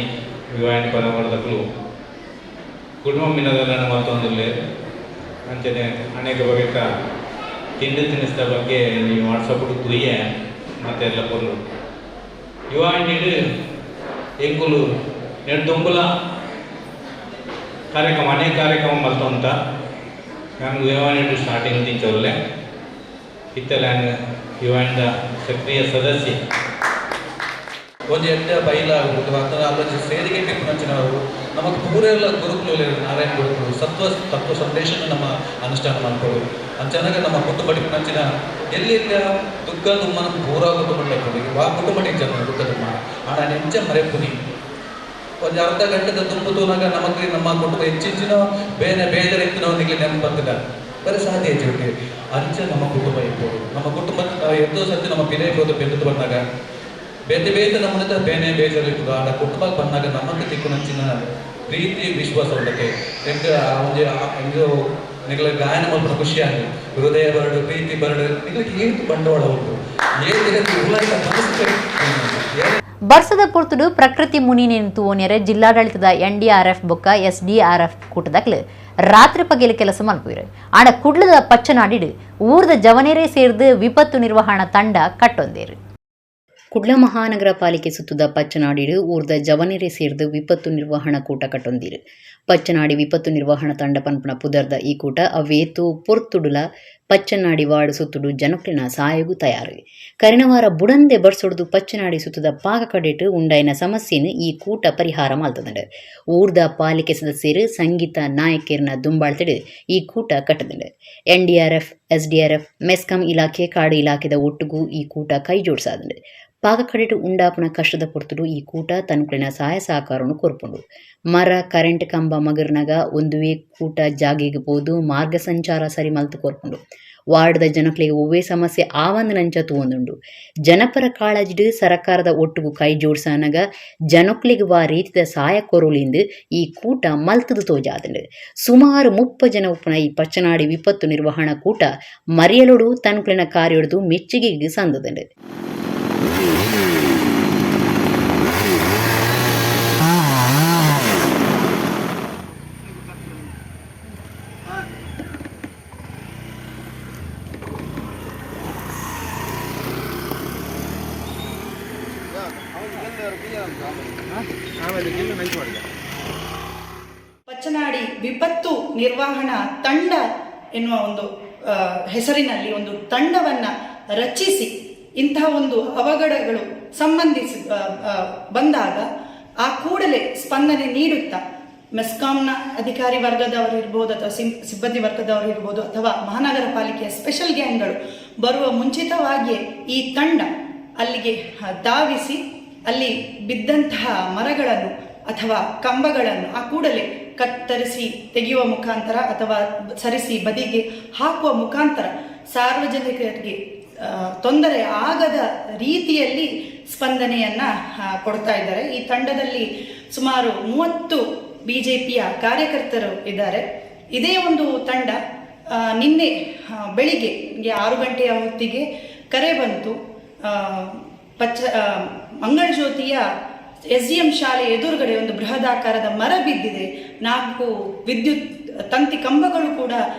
ವಿವಾಹನ ಪರವರ್ದಕುಲು ಕುಟುಂಬ ಮಿನದನ ಮಲ್ತೊಂದುಲ್ಲೆರ್. ಅಂಚನೆ ಅನೇಕ ಬಗೆತ ತಿಂಡಿ ತಿನಿಸ್ದ ಬಗ್ಗೆ ನೀವು ವಾಟ್ಸಪ್ ತೂಯೆ ಮಾತೆರ್ಲ ಪೊರ್ಲು ಯುವಾಹಿನಿಡ್ ಎಂಕುಲು ನೆಡ್ದುಂಬುಲ ಕಾರ್ಯಕ್ರಮ ಅನೇಕ ಕಾರ್ಯಕ್ರಮ ಮಲ್ತೊಂತ. ನಾನು ಯುವವಾಹಿನಿಡ್ ಸ್ಟಾರ್ಟಿಂಗ್ ದಿಂಚೊಲ್ಲೆ ಇತ್ತೆಲ ಯುವವಾಹಿನಿದ ಸಕ್ರಿಯ ಸದಸ್ಯೆ. ಒಂಜಿ ಎಡ್ಡೆ ಬೈಲ ಆಗುವುದು ಅಥವಾ ಅಲ್ಲೊಂಜಿ ಸೇರಿಗೆ ಟಿಪ್ಪುನಂಚಿನವರು ನಮಕ್ ಪೂರೆಲ್ಲ ಗುರುಕುಲು ನಾರಾಯಣ ಗುರುಕುಲು ಸತ್ವ ತತ್ವ ಸಂದೇಶನ ನಮ್ಮ ಅನುಷ್ಠಾನ ಮಲ್ಪೊಡು. ಅಂಚನಗ ನಮ್ಮ ಕುಟುಂಬ ಟಿಪ್ಪುನಂಚಿನ ಎಲ್ಲಿ ದುಃಖ ದುಮ್ಮನ ಪೂರಾ ಕುಟುಂಬ ಲೆಕ್ಕುಂಡು ವಾ ಕುಟುಂಬ ಟಿಂಚನ ದುಃಖ ದುಮ್ಮನ ಆಂಡ ಎಂಚ ಮರೆಪುನಿ ಒಂಜಿ ಅರ್ಧ ಗಂಟೆದ ದುಂಬು ತೂನಗ ನಮಕ್ ನಮ್ಮ ಕುಟುಂಬ ಹೆಚ್ಚೆಚ್ಚಿನ ಬೇನೆ ಬೇಜಾರು ಇತ್ತಿನವು ನಿಗ್ಲಿ ನೆನಪು ಬತ್ತಿನ ಬರೀ ಸಾಧ್ಯ ಹೆಚ್ಚು ಅಂಚ ನಮ್ಮ ಕುಟುಂಬ ಇರ್ಬೋದು. ನಮ್ಮ ಕುಟುಂಬ ಎದ್ದೋ ಸತ್ಯ ನಮ್ಮ ಪಿರೇ ಹೋದ ಬೆಂದು ಬಂದಾಗ ಬೇತೆ ಬೇತೆ ನಮ್ಮನೆ ಬೇನೆ ಬೇಜಾರು ಇರ್ತದೆ. ಆಂಡ ಕುಟುಂಬ ಬಂದಾಗ ನಮಕ್ ತಿಕ್ಕುನಂಚಿನ ಪ್ರೀತಿ ವಿಶ್ವಾಸ ಉಂಡತೆ ಎಂಕ್ ಒಂಜಿ ಎಂಕ್ ನಿಗ್ಲ ಗಾಯನ ಮಲ್ಪುನ ಖುಷಿ ಆಂಡ್ ಹೃದಯ ಬರಡು ಪ್ರೀತಿ ಬರಡು ನಿಗ್ಲಿಗೆ ಏತ್ ಬಂಡವಾಳ ಉಂಟು ಏತ್ ಉಲಾಯಿತ ಮನಸ್ಸು. ಬರ್ಸದ ಪೊರ್ತುಡು ಪ್ರಕೃತಿ ಮುನಿ ತೂವೊನ್ಯರೆ ಜಿಲ್ಲಾಡಳಿತದ ಎನ್ಡಿಆರ್ಎಫ್ ಬೊಕ್ಕ ಎಸ್ಡಿಆರ್ಎಫ್ ಕೂಟದಕ್ಲು ರಾತ್ರಿ ಪಗೆಲು ಕೆಲಸ ಮಲ್ಪುವೆರ್. ಆಂಡ ಕುಡ್ಲದ ಪಚ್ಚನಾಡಿಡು ಊರ್ದ ಜವನೇರೇ ಸೇರ್ದು ವಿಪತ್ತು ನಿರ್ವಹಣಾ ತಂಡ ಕಟ್ಟೊಂದೇರು. ಕುಡ್ಲ ಮಹಾನಗರ ಪಾಲಿಕೆ ಸುತ್ತದ ಪಚ್ಚನಾಡಿಡು ಊರ್ದ ಜವನೇರೇ ಸೇರ್ದು ವಿಪತ್ತು ನಿರ್ವಹಣಾ ಕೂಟ ಕಟ್ಟೊಂದಿರು. ಪಚ್ಚನಾಡಿ ವಿಪತ್ತು ನಿರ್ವಹಣಾ ತಂಡ ಪನ್ಪುನ ಪುದರ್ದ ಈ ಕೂಟ ಅವೇತು ಪೊರ್ತುಡುಲ ಪಚ್ಚನಾಡಿ ವಾರ್ಡ್ ಸುತ್ತುಡು ಜನಕ್ಲೆನ ಸಾಯಗು ತಯಾರು. ಕರಿನವಾರ ಬುಡಂದೆ ಬರ್ಸೊಡ್ದು ಪಚ್ಚನಾಡಿ ಸುತ್ತದ ಪಾಕ ಕಡೆಟ್ ಉಂಡಾಯಿನ ಸಮಸ್ಯೆನ್ ಈ ಕೂಟ ಪರಿಹಾರ ಮಲ್ತದಂಡು. ಊರ್ದ ಪಾಲಿಕೆ ಸದಸ್ಯರು ಸಂಗೀತ ನಾಯಕೆರ್ನ ದುಂಬಾಳ್ತಿಡು ಈ ಕೂಟ ಕಟ್ಟದಂಡು. ಎನ್ಡಿಆರ್ಎಫ್, ಎಸ್ಡಿಆರ್ಎಫ್, ಮೆಸ್ಕಾಂ ಇಲಾಖೆ, ಕಾಡು ಇಲಾಖೆದ ಒಟ್ಟುಗು ಈ ಕೂಟ ಕೈ ಜೋಡಿಸಾದಂಡು. ಪಾಕ ಕಡೆಟ್ ಉಂಡಾಪುನ ಕಷ್ಟದ ಪೊರ್ತುಡು ಈ ಕೂಟ ತನ್ಕುಲೆನ ಸಹಾಯ ಸಹಕಾರನು ಕೊರ್ಪುಂಡು. ಮರ ಕರೆಂಟ್ ಕಂಬ ಮಗರ್ನಗ ಒಂದುವೇ ಕೂಟ ಜಾಗೆಗ್ ಪೋದು ಮಾರ್ಗ ಸಂಚಾರ ಸರಿ ಮಲ್ತ್ ಕೊರ್ಪುಂಡು. ವಾರ್ಡ್ದ ಜನಕ್ಲೆಗ್ ಒವ್ವೇ ಸಮಸ್ಯೆ ಆವಂದನಂಚ ತೂವೊಂದುಂಡು. ಜನಪರ ಕಾಳಜಿಡ್ ಸರಕಾರದ ಒಟ್ಟುಗು ಕೈ ಜೋಡ್ಸಾನಗ ಜನಕ್ಲೆಗ್ ವಾ ರೀತಿದ ಸಹಾಯ ಕೊರೊಲಿಂದ್ ಈ ಕೂಟ ಮಲ್ತುದು ತೋಜಾದ್ಂಡ್. ಸುಮಾರು 30 ಜನ ಉಪ್ಪುನ ಈ ಪಚ್ಚನಾಡಿ ವಿಪತ್ತು ನಿರ್ವಹಣಾ ಕೂಟ ಮರಿಯಲೊಡು ತನ್ಕುಲೆನ ಕಾರ್ಯೊಡ್ದು ಮೆಚ್ಚುಗೆಗ್ ಸಂದದಂಡು. Pachanadi ವಿಪತ್ತು ನಿರ್ವಹಣಾ ತಂಡ ಎನ್ನುವ ಒಂದು ಹೆಸರಿನಲ್ಲಿ ಒಂದು ತಂಡವನ್ನು ರಚಿಸಿ ಇಂತಹ ಒಂದು ಅವಘಡಗಳು ಸಂಬಂಧಿಸಿ ಬಂದಾಗ ಆ ಕೂಡಲೇ ಸ್ಪಂದನೆ ನೀಡುತ್ತಾ ಮೆಸ್ಕಾಂನ ಅಧಿಕಾರಿ ವರ್ಗದವರು ಇರ್ಬೋದು ಅಥವಾ ಸಿಬ್ಬಂದಿ ವರ್ಗದವರು ಇರ್ಬೋದು ಅಥವಾ ಮಹಾನಗರ ಪಾಲಿಕೆಯ ಸ್ಪೆಷಲ್ ಗ್ಯಾಂಗ್ಗಳು ಬರುವ ಮುಂಚಿತವಾಗಿಯೇ ಈ ತಂಡ ಅಲ್ಲಿಗೆ ಧಾವಿಸಿ ಅಲ್ಲಿ ಬಿದ್ದಂತಹ ಮರಗಳನ್ನು ಅಥವಾ ಕಂಬಗಳನ್ನು ಆ ಕೂಡಲೇ ಕತ್ತರಿಸಿ ತೆಗೆಯುವ ಮುಖಾಂತರ ಅಥವಾ ಸರಿಸಿ ಬದಿಗೆ ಹಾಕುವ ಮುಖಾಂತರ ಸಾರ್ವಜನಿಕರಿಗೆ ತೊಂದರೆ ಆಗದ ರೀತಿಯಲ್ಲಿ ಸ್ಪಂದನೆಯನ್ನ ಕೊಡ್ತಾ ಇದ್ದಾರೆ. ಈ ತಂಡದಲ್ಲಿ ಸುಮಾರು 30 ಬಿಜೆಪಿಯ ಕಾರ್ಯಕರ್ತರು ಇದ್ದಾರೆ. ಇದೇ ಒಂದು ತಂಡ ನಿನ್ನೆ ಬೆಳಿಗ್ಗೆ 6 ಗಂಟೆಯ ಹೊತ್ತಿಗೆ ಕರೆ ಬಂತು. ಮಂಗಳಜ್ಯೋತಿಯ SDM ಶಾಲೆ ಎದುರುಗಡೆ ಒಂದು ಬೃಹದಾಕಾರದ ಮರ ಬಿದ್ದಿದೆ, 4 ವಿದ್ಯುತ್ ತಂತಿ ಕಂಬಗಳು ಕೂಡ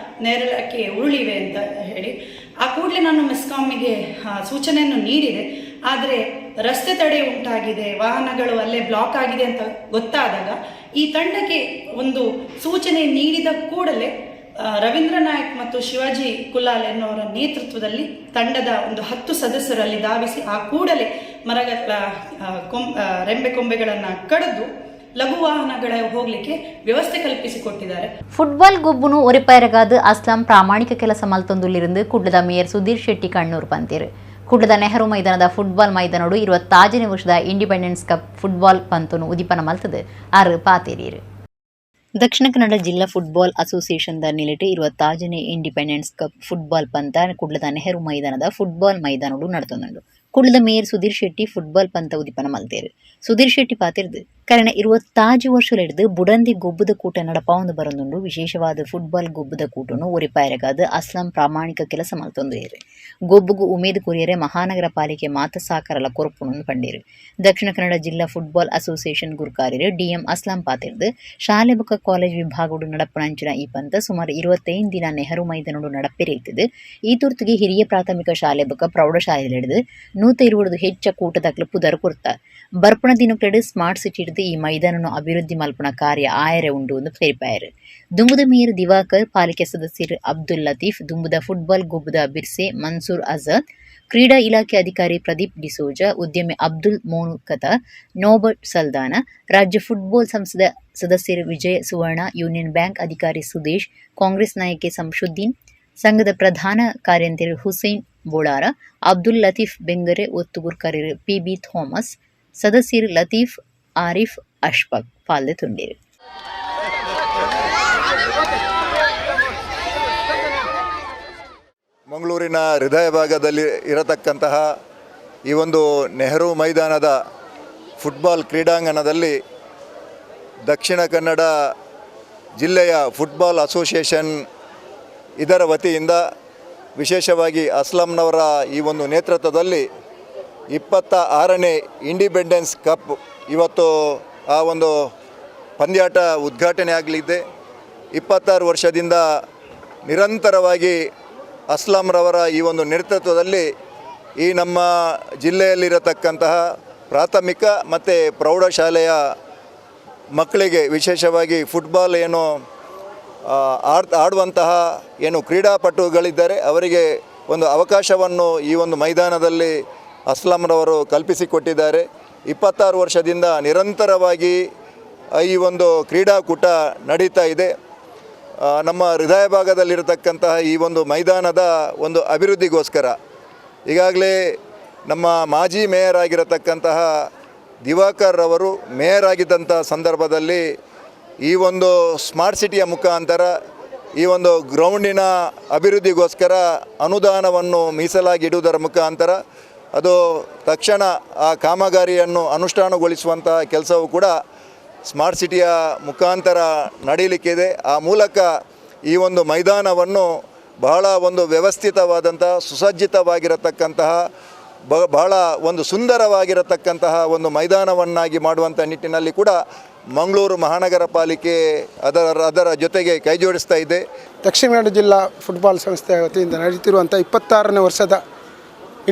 ನೇರಳಕ್ಕೆ ಉರುಳಿವೆ ಅಂತ ಹೇಳಿ ಆ ಕೂಡಲೇ ನಾನು ಮೆಸ್ಕಾಮಿಗೆ ಸೂಚನೆಯನ್ನು ನೀಡಿದೆ. ಆದರೆ ರಸ್ತೆ ತಡೆ ಉಂಟಾಗಿದೆ, ವಾಹನಗಳು ಅಲ್ಲೇ ಬ್ಲಾಕ್ ಆಗಿದೆ ಅಂತ ಗೊತ್ತಾದಾಗ ಈ ತಂಡಕ್ಕೆ ಒಂದು ಸೂಚನೆ ನೀಡಿದ ಕೂಡಲೇ ರವೀಂದ್ರ ನಾಯಕ್ ಮತ್ತು ಶಿವಾಜಿ ಕುಲಾಲ್ ಎನ್ನುವರ ನೇತೃತ್ವದಲ್ಲಿ ತಂಡದ ಒಂದು 10 ಸದಸ್ಯರಲ್ಲಿ ಧಾವಿಸಿ ಆ ಕೂಡಲೇ ಮರಗಳ ರೆಂಬೆ ಕೊಂಬೆಗಳನ್ನು ಕಡಿದು ಲಘು ವಾಹನಗಳ ಹೋಗ್ಲಿಕ್ಕೆ ವ್ಯವಸ್ಥೆ ಕಲ್ಪಿಸಿಕೊಟ್ಟಿದ್ದಾರೆ. ಫುಟ್ಬಾಲ್ ಗೊಬ್ಬುನು ಒರಿಪೈರಗಾದ ಅಸ್ಲಾಂ ಪ್ರಾಮಾಣಿಕ ಕೆಲಸ ಮಲ್ತೊಂದುಲ್ಲಿருந்து ಕುಡ್ಲದ ಮೇಯರ್ ಸುಧೀರ್ ಶೆಟ್ಟಿ ಕಣ್ಣೂರು ಪಂತೇರು. ಕುಡ್ಲದ ನೆಹರು ಮೈದಾನದ ಫುಟ್ಬಾಲ್ ಮೈದಾನೋಡು 25ನೇ ವರ್ಷದ independence cup football ಪಂತನು ಉದಿಪನ ಮಲ್ತದು ಆರು ಪಾತೇರಿಯರು. ದಕ್ಷಿಣ ಕನ್ನಡ ಜಿಲ್ಲಾ football association the ನಿಲೆಟ್ 25ನೇ independence cup football ಪಂತ ಕುಡ್ಲದ ನೆಹರು ಮೈದಾನದ ಫುಟ್ಬಾಲ್ ಮೈದಾನೋಡು ನಡತೊಂದುಂಡು. ಕುಡ್ಲದ ಮೇಯರ್ ಸುಧೀರ್ ಶೆಟ್ಟಿ ಫುಟ್ಬಾಲ್ ಪಂತ ಉದಿಪನ ಮಲ್ತೇರು. ಸುಧೀರ್ ಶೆಟ್ಟಿ ಪಾತಿರ್ದು ಕರೆನ 25 ವರ್ಷಲೆಡ್ದು ಬುಡಂದಿ ಗೊಬ್ಬುದ ಕೂಟ ನಡಪಾವೊಂದು ಬರೊಂದುಂಡು. ವಿಶೇಷವಾದ ಫುಟ್ಬಾಲ್ ಗೊಬ್ಬುದ ಕೂಟನು ಒರಿಪಾಯರಗಾದ ಅಸ್ಲಾಂ ಪ್ರಾಮಾಣಿಕ ಕೆಲಸ ಮಲ್ತೊಂದು ಏರು. ಗೊಬ್ಬುಗು ಉಮೇದು ಕೊರಿಯರೆ ಮಹಾನಗರ ಪಾಲಿಕೆ ಮಾತ ಸಾಕರಲ ಕೊರಪುಣಂದು ಪಂಡೇರು. ದಕ್ಷಿಣ ಕನ್ನಡ ಜಿಲ್ಲಾ ಫುಟ್ಬಾಲ್ ಅಸೋಸಿಯೇಷನ್ ಗುರುಕಾರ್ಯರು ಡಿಎಂ ಅಸ್ಲಾಂ ಪಾತಿರ್ದು ಶಾಲೆ ಬೊಕ್ಕ ಕಾಲೇಜ್ ವಿಭಾಗಡು ನಡಪುನಂಚಿನ ಈ ಪಂತ ಸುಮಾರು 25 ದಿನ ನೆಹರು ಮೈದಾನಡು ನಡಪೆರಿಯುತ್ತದೆ. ಈ ತುರ್ತುಗೆ ಹಿರಿಯ ಪ್ರಾಥಮಿಕ ಶಾಲೆ ಬೊಕ್ಕ ಪ್ರೌಢಶಾಲೆಲೆಡ್ದು 120 ಹೆಚ್ಚ ಕೂಟದಕ್ಲು ಪುದರ್ ಕೊರ್ತ. ಬರ್ಪಣ ದಿನಕ್ಲೆಡ್ ಸ್ಮಾರ್ಟ್ ಸಿಟಿ ಹಿಡಿದು ಈ ಮೈದಾನನು ಅಭಿವೃದ್ಧಿ ಮಲ್ಪುನ ಕಾರ್ಯ ಆಯರೆ ಉಂಡು ಎಂದು ತೆರಿಪಾಯರು. ದುಂಬುದ ಮೇಯರ್ ದಿವಾಕರ್, ಪಾಲಿಕೆ ಸದಸ್ಯರು ಅಬ್ದುಲ್ ಲತೀಫ್, ದುಂಬುದ ಫುಟ್ಬಾಲ್ ಗೊಬ್ಬುದ ಬಿರ್ಸೆ ಮನ್ಸೂರ್ ಆಜಾದ್, ಕ್ರೀಡಾ ಇಲಾಖೆ ಅಧಿಕಾರಿ ಪ್ರದೀಪ್ ಡಿಸೋಜಾ, ಉದ್ಯಮಿ ಅಬ್ದುಲ್ ಮೋನು ಕತಾ, ನೋಬರ್ಟ್ ಸಲ್ದಾನ, ರಾಜ್ಯ ಫುಟ್ಬಾಲ್ ಸಂಸ್ಥೆದ ಸದಸ್ಯರು ವಿಜಯ ಸುವರ್ಣ, ಯೂನಿಯನ್ ಬ್ಯಾಂಕ್ ಅಧಿಕಾರಿ ಸುದೇಶ್, ಕಾಂಗ್ರೆಸ್ ನಾಯಕಿ ಸಂಶುದ್ದೀನ್, ಸಂಘದ ಪ್ರಧಾನ ಕಾರ್ಯಂತೆರ್ ಹುಸೇನ್ ಬೋಳಾರ, ಅಬ್ದುಲ್ ಲತೀಫ್ ಬೆಂಗರೆ, ಒತ್ತುಗುರ್ಕರಿರು ಪಿಬಿ ಥಾಮಸ್, ಸದಸ್ಯರು ಲತೀಫ್, ಆರಿಫ್, ಅಶ್ಫಕ್ ಪಾಲ್ದೆ ತುಂಡೇರು. ಮಂಗಳೂರಿನ ಹೃದಯ ಭಾಗದಲ್ಲಿ ಇರತಕ್ಕಂತಹ ಈ ಒಂದು ನೆಹರು ಮೈದಾನದ ಫುಟ್ಬಾಲ್ ಕ್ರೀಡಾಂಗಣದಲ್ಲಿ ದಕ್ಷಿಣ ಕನ್ನಡ ಜಿಲ್ಲೆಯ ಫುಟ್ಬಾಲ್ ಅಸೋಸಿಯೇಷನ್ ಇದರ ವತಿಯಿಂದ ವಿಶೇಷವಾಗಿ ಅಸ್ಲಾಂನವರ ಈ ಒಂದು ನೇತೃತ್ವದಲ್ಲಿ 26ನೇ ಇಂಡಿಪೆಂಡೆನ್ಸ್ ಕಪ್ ಇವತ್ತು ಆ ಒಂದು ಪಂದ್ಯಾಟ ಉದ್ಘಾಟನೆ ಆಗಲಿದೆ. 26 ವರ್ಷದಿಂದ ನಿರಂತರವಾಗಿ ಅಸ್ಲಾಂರವರ ಈ ಒಂದು ನೇತೃತ್ವದಲ್ಲಿ ಈ ನಮ್ಮ ಜಿಲ್ಲೆಯಲ್ಲಿರತಕ್ಕಂತಹ ಪ್ರಾಥಮಿಕ ಮತ್ತು ಪ್ರೌಢಶಾಲೆಯ ಮಕ್ಕಳಿಗೆ ವಿಶೇಷವಾಗಿ ಫುಟ್ಬಾಲ್ ಏನು ಆಡುವಂತಹ ಏನು ಕ್ರೀಡಾಪಟುಗಳಿದ್ದಾರೆ ಅವರಿಗೆ ಒಂದು ಅವಕಾಶವನ್ನು ಈ ಒಂದು ಮೈದಾನದಲ್ಲಿ ಅಸ್ಲಾಂರವರು ಕಲ್ಪಿಸಿಕೊಟ್ಟಿದ್ದಾರೆ. 26 ವರ್ಷದಿಂದ ನಿರಂತರವಾಗಿ ಈ ಒಂದು ಕ್ರೀಡಾಕೂಟ ನಡೀತಾ ಇದೆ. ನಮ್ಮ ಹೃದಯ ಭಾಗದಲ್ಲಿರತಕ್ಕಂತಹ ಈ ಒಂದು ಮೈದಾನದ ಒಂದು ಅಭಿವೃದ್ಧಿಗೋಸ್ಕರ ಈಗಾಗಲೇ ನಮ್ಮ ಮಾಜಿ ಮೇಯರ್ ಆಗಿರತಕ್ಕಂತಹ ದಿವಾಕರ್ ಅವರು ಮೇಯರ್ ಆಗಿದ್ದಂಥ ಸಂದರ್ಭದಲ್ಲಿ ಈ ಒಂದು ಸ್ಮಾರ್ಟ್ ಸಿಟಿಯ ಮುಖಾಂತರ ಈ ಒಂದು ಗ್ರೌಂಡಿನ ಅಭಿವೃದ್ಧಿಗೋಸ್ಕರ ಅನುದಾನವನ್ನು ಮೀಸಲಾಗಿಡುವುದರ ಮುಖಾಂತರ ಅದು ತಕ್ಷಣ ಆ ಕಾಮಗಾರಿಯನ್ನು ಅನುಷ್ಠಾನಗೊಳಿಸುವಂಥ ಕೆಲಸವೂ ಕೂಡ ಸ್ಮಾರ್ಟ್ ಸಿಟಿಯ ಮುಖಾಂತರ ನಡೀಲಿಕ್ಕಿದೆ. ಆ ಮೂಲಕ ಈ ಒಂದು ಮೈದಾನವನ್ನು ಬಹಳ ಒಂದು ವ್ಯವಸ್ಥಿತವಾದಂಥ ಸುಸಜ್ಜಿತವಾಗಿರತಕ್ಕಂತಹ ಬಹಳ ಒಂದು ಸುಂದರವಾಗಿರತಕ್ಕಂತಹ ಒಂದು ಮೈದಾನವನ್ನಾಗಿ ಮಾಡುವಂಥ ನಿಟ್ಟಿನಲ್ಲಿ ಕೂಡ ಮಂಗಳೂರು ಮಹಾನಗರ ಪಾಲಿಕೆ ಅದರ ಜೊತೆಗೆ ಕೈಜೋಡಿಸ್ತಾ ಇದೆ. ದಕ್ಷಿಣ ಕನ್ನಡ ಜಿಲ್ಲಾ ಫುಟ್ಬಾಲ್ ಸಂಸ್ಥೆಯ ವತಿಯಿಂದ ನಡೀತಿರುವಂಥ 26ನೇ ವರ್ಷದ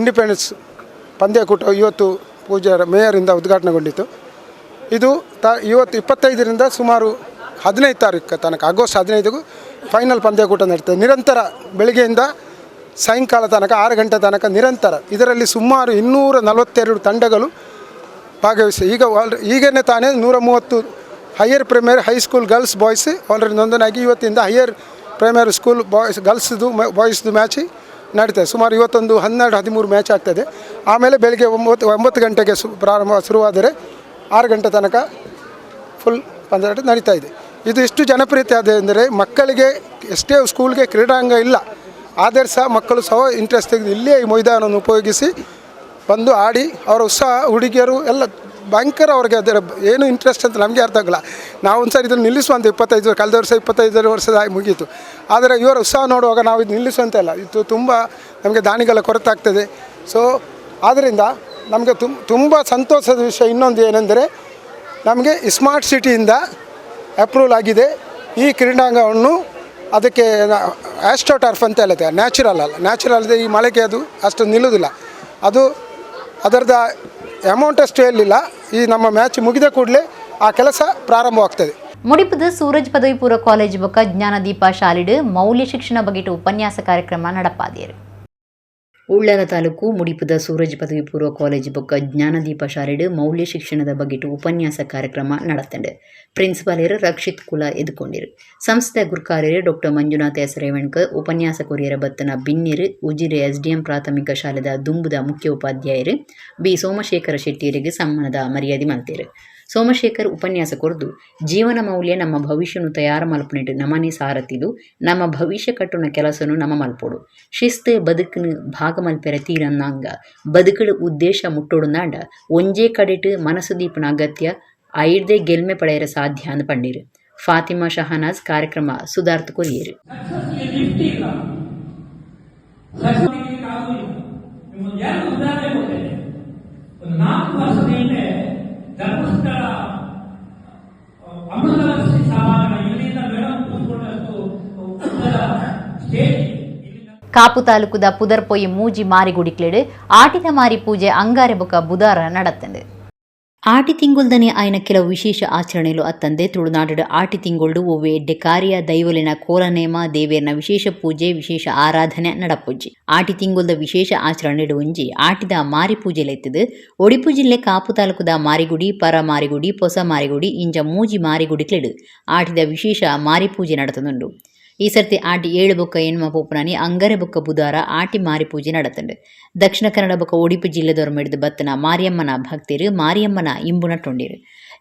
ಇಂಡಿಪೆಂಡೆನ್ಸ್ ಪಂದ್ಯಕೂಟ ಇವತ್ತು ಪೂಜಾರ ಮೇಯರಿಂದ ಉದ್ಘಾಟನೆಗೊಂಡಿತು. ಇದು ಇವತ್ತು 25ರಿಂದ ಸುಮಾರು 15 ತಾರೀಕು ತನಕ ಆಗಸ್ಟ್ 15ಗೂ ಫೈನಲ್ ಪಂದ್ಯಕೂಟ ನಡೀತದೆ. ನಿರಂತರ ಬೆಳಗ್ಗೆಯಿಂದ ಸಾಯಂಕಾಲ ತನಕ 6 ಗಂಟೆ ತನಕ ನಿರಂತರ. ಇದರಲ್ಲಿ ಸುಮಾರು 242 ತಂಡಗಳು ಭಾಗವಹಿಸಿ ಈಗ ಈಗನೇ ತಾನೇ 130 higher primary high school girls boys already ನೋಂದಣಿಯಾಗಿ ಇವತ್ತಿಂದ ಹೈಯರ್ ಪ್ರೈಮರಿ ಸ್ಕೂಲ್ ಬಾಯ್ಸ್ ಗರ್ಲ್ಸ್ದು ಬಾಯ್ಸ್ದು ಮ್ಯಾಚ್ ನಡೀತದೆ. ಸುಮಾರು ಇವತ್ತೊಂದು 12-13 ಮ್ಯಾಚ್ ಆಗ್ತದೆ. ಆಮೇಲೆ ಬೆಳಗ್ಗೆ 9 ಗಂಟೆಗೆ ಪ್ರಾರಂಭ ಶುರುವಾದರೆ 6 ಗಂಟೆ ತನಕ ಫುಲ್ ಪಂದ್ಯಾಟ ನಡೀತಾ ಇದೆ. ಇದು ಎಷ್ಟು ಜನಪ್ರಿಯತೆ ಆದ ಅಂದರೆ ಮಕ್ಕಳಿಗೆ ಎಷ್ಟೇ ಸ್ಕೂಲ್ಗೆ ಕ್ರೀಡಾಂಗ ಇಲ್ಲ ಆದರೆ ಸಹ ಮಕ್ಕಳು ಸಹ ಇಂಟ್ರೆಸ್ಟ್ ತೆಗೆದು ಇಲ್ಲೇ ಈ ಮೈದಾನವನ್ನು ಉಪಯೋಗಿಸಿ ಬಂದು ಆಡಿ ಅವರ ಉತ್ಸಾಹ, ಹುಡುಗಿಯರು ಎಲ್ಲ ಭಯಂಕರ ಅವ್ರಿಗೆ ಅದರ ಏನು ಇಂಟ್ರೆಸ್ಟ್ ಅಂತ ನಮಗೆ ಅರ್ಥ ಆಗೋಲ್ಲ. ನಾವು ಒಂದು ಸಾರಿ ಇದನ್ನು ನಿಲ್ಲಿಸುವಂಥ 25 ಕಳೆದ ವರ್ಷ 25 ವರ್ಷದ ಮುಗೀತು. ಆದರೆ ಇವರ ಉತ್ಸಾಹ ನೋಡುವಾಗ ನಾವು ಇದು ನಿಲ್ಲಿಸುವಂತ ಇಲ್ಲ. ಇದು ತುಂಬ ನಮಗೆ ದಾನಿಗಳ ಕೊರತೆ ಆಗ್ತದೆ. ಸೊ ಆದ್ದರಿಂದ ನಮಗೆ ತುಂಬ ಸಂತೋಷದ ವಿಷಯ ಇನ್ನೊಂದು ಏನೆಂದರೆ ನಮಗೆ ಸ್ಮಾರ್ಟ್ ಸಿಟಿಯಿಂದ ಅಪ್ರೂವಲ್ ಆಗಿದೆ ಈ ಕ್ರೀಡಾಂಗಣವನ್ನು. ಅದಕ್ಕೆ ಆಸ್ಟ್ರೋ ಟರ್ಫ್ ಅಂತ ಹೇಳುತ್ತೆ, ನ್ಯಾಚುರಲ್ ಅಲ್ಲ, ನ್ಯಾಚುರಲ್ ಈ ಮಳೆಗೆ ಅದು ಅಷ್ಟು ನಿಲ್ಲುವುದಿಲ್ಲ. ಅದು ಅದರದ ಅಮೌಂಟ್ ಅಷ್ಟು ಹೇಳಲಿಲ್ಲ. ಈ ನಮ್ಮ ಮ್ಯಾಚ್ ಮುಗಿದ ಕೂಡಲೇ ಆ ಕೆಲಸ ಪ್ರಾರಂಭವಾಗ್ತದೆ. ಮುಡಿಪದ ಸೂರಜ್ ಪದವಿ ಪೂರ್ವ ಕಾಲೇಜ್ ಬೊಕ್ಕ ಜ್ಞಾನದೀಪ ಶಾಲೆಡ್ ಮೌಲ್ಯ ಶಿಕ್ಷಣ ಬಗೆಟ್ ಉಪನ್ಯಾಸ ಕಾರ್ಯಕ್ರಮ ನಡಪಾದೇರು. ಉಳ್ಳಾಲ ತಾಲೂಕು ಮುಡಿಪದ ಸೂರಜ್ ಪದವಿ ಪೂರ್ವ ಕಾಲೇಜ್ ಬೊಕ್ಕ ಜ್ಞಾನದೀಪ ಶಾಲೆಡ್ ಮೌಲ್ಯ ಶಿಕ್ಷಣದ ಬಗೆಟ್ ಉಪನ್ಯಾಸ ಕಾರ್ಯಕ್ರಮ ನಡತಂಡು. ಪ್ರಿನ್ಸಿಪಾಲರು ರಕ್ಷಿತ್ ಕುಲ ಎದುಕೊಂಡಿರು. ಸಂಸ್ಥೆ ಗುರುಕಾರ್ಯರು ಡಾಕ್ಟರ್ ಮಂಜುನಾಥ ಎಸ್ ರೇವಣ್ಕರ್, ಉಪನ್ಯಾಸ ಕೊರಿಯರ ಬತ್ತನ ಬಿನ್ನಿರು ಉಜಿರೆ ಎಸ್ಡಿಎಂ ಪ್ರಾಥಮಿಕ ಶಾಲೆದ ದುಂಬುದ ಮುಖ್ಯ ಉಪಾಧ್ಯಾಯರು ಬಿ ಸೋಮಶೇಖರ ಶೆಟ್ಟಿಯರಿಗೆ ಸಮ್ಮಾನದ ಮರ್ಯಾದೆ ಮಲ್ತೇರು. ಸೋಮಶೇಖರ್ ಉಪನ್ಯಾಸ ಕೊರ್ದು ಜೀವನ ಮೌಲ್ಯ ನಮ್ಮ ಭವಿಷ್ಯನು ತಯಾರು ಮಲ್ಪನಿಟ್ಟು ನಮನೆ ಸಾರಥಿಲು, ನಮ್ಮ ಭವಿಷ್ಯ ಕಟ್ಟುನ ಕೆಲಸನು ನಮ ಮಲ್ಪೋಡು, ಶಿಸ್ತು ಬದುಕನು ಭಾಗ ಮಲ್ಪೆರ ತೀರನ್ನಾಂಗ ಬದುಕಡು ಉದ್ದೇಶ ಮುಟ್ಟೋಡುನಾಂಡ ಒಂಜೇ ಕಡೆಟು ಮನಸ್ಸು ದೀಪನ ಅಗತ್ಯ ಐರ್ದೆ ಗೆಲ್ಮೆ ಪಡೆಯರ ಸಾಧ್ಯ ಅಂದ್ ಪಂಡೀರು. ಫಾತಿಮಾ ಶಹನಾಜ್ ಕಾರ್ಯಕ್ರಮ ಸುಧಾರ್ಥ ಕೊರಿಯರು. ಕಾಪು ತಾಲೂಕುದ ಪುದರ್ಪೊಯಿ ಮೂಜಿ ಮಾರಿಗುಡಿಕ್ಲೆಡು ಆಟಿದ ಮಾರಿ ಪೂಜೆ ಅಂಗಾರೆ ಬೊಕ ಬುಧಾರ ನಡತ್ತಂಡು. ಆಟಿ ತಿಂಗುಲ್ದನೆ ಆಯ್ನ ಕೆಲವು ವಿಶೇಷ ಆಚರಣೆಲು ಅತ್ತಂದೆ ತುಳುನಾಡು ಆಟಿ ತಿಂಗುಲ್ಡು ಒವ್ವೆ ಎಡ್ಡೆ ಕಾರ್ಯ ದೈವಲಿನ ಕೋಲನೇಮ ದೇವೇರ್ನ ವಿಶೇಷ ಪೂಜೆ ವಿಶೇಷ ಆರಾಧನೆ ನಡಪುಜ್ಜಿ. ಆಟಿ ತಿಂಗುಲ್ದ ವಿಶೇಷ ಆಚರಣೆ ಒಂಜಿ ಆಟಿದ ಮಾರಿ ಪೂಜೆ ಲೆತ್ತದು. ಒಡಿಪು ಜಿಲ್ಲೆ ಕಾಪು ತಾಲೂಕುದ ಮಾರಿಗುಡಿ, ಪರ ಮಾರಿಗುಡಿ, ಪೊಸ ಮಾರಿಗುಡಿ ಇಂಜ ಮೂಜಿ ಮಾರಿಗುಡಿಕ್ಲೆಡು ಆಟಿದ ವಿಶೇಷ ಮಾರಿ ಪೂಜೆ ನಡತದುಂಡು. ಈ ಸರ್ತಿ ಆಟಿ 7 ಬೊಕ್ಕ ಎಣ್ಮ ಪೋಪುನಾನಿ ಅಂಗರೆ ಬೊಕ್ಕ ಬುಧಾರ ಆಟಿ ಮಾರಿ ಪೂಜೆ ನಡತಂಡು. ದಕ್ಷಿಣ ಕನ್ನಡ ಬೊಕ್ಕ ಒಡಿಪು ಜಿಲ್ಲೆದೊರ್ಮೆಡ್ದು ಬತ್ತನ ಮಾರಿಯಮ್ಮನ ಭಕ್ತಿರು ಮಾರಿಯಮ್ಮನ ಇಂಬು ನಟ್ಟೊಂಡಿರು.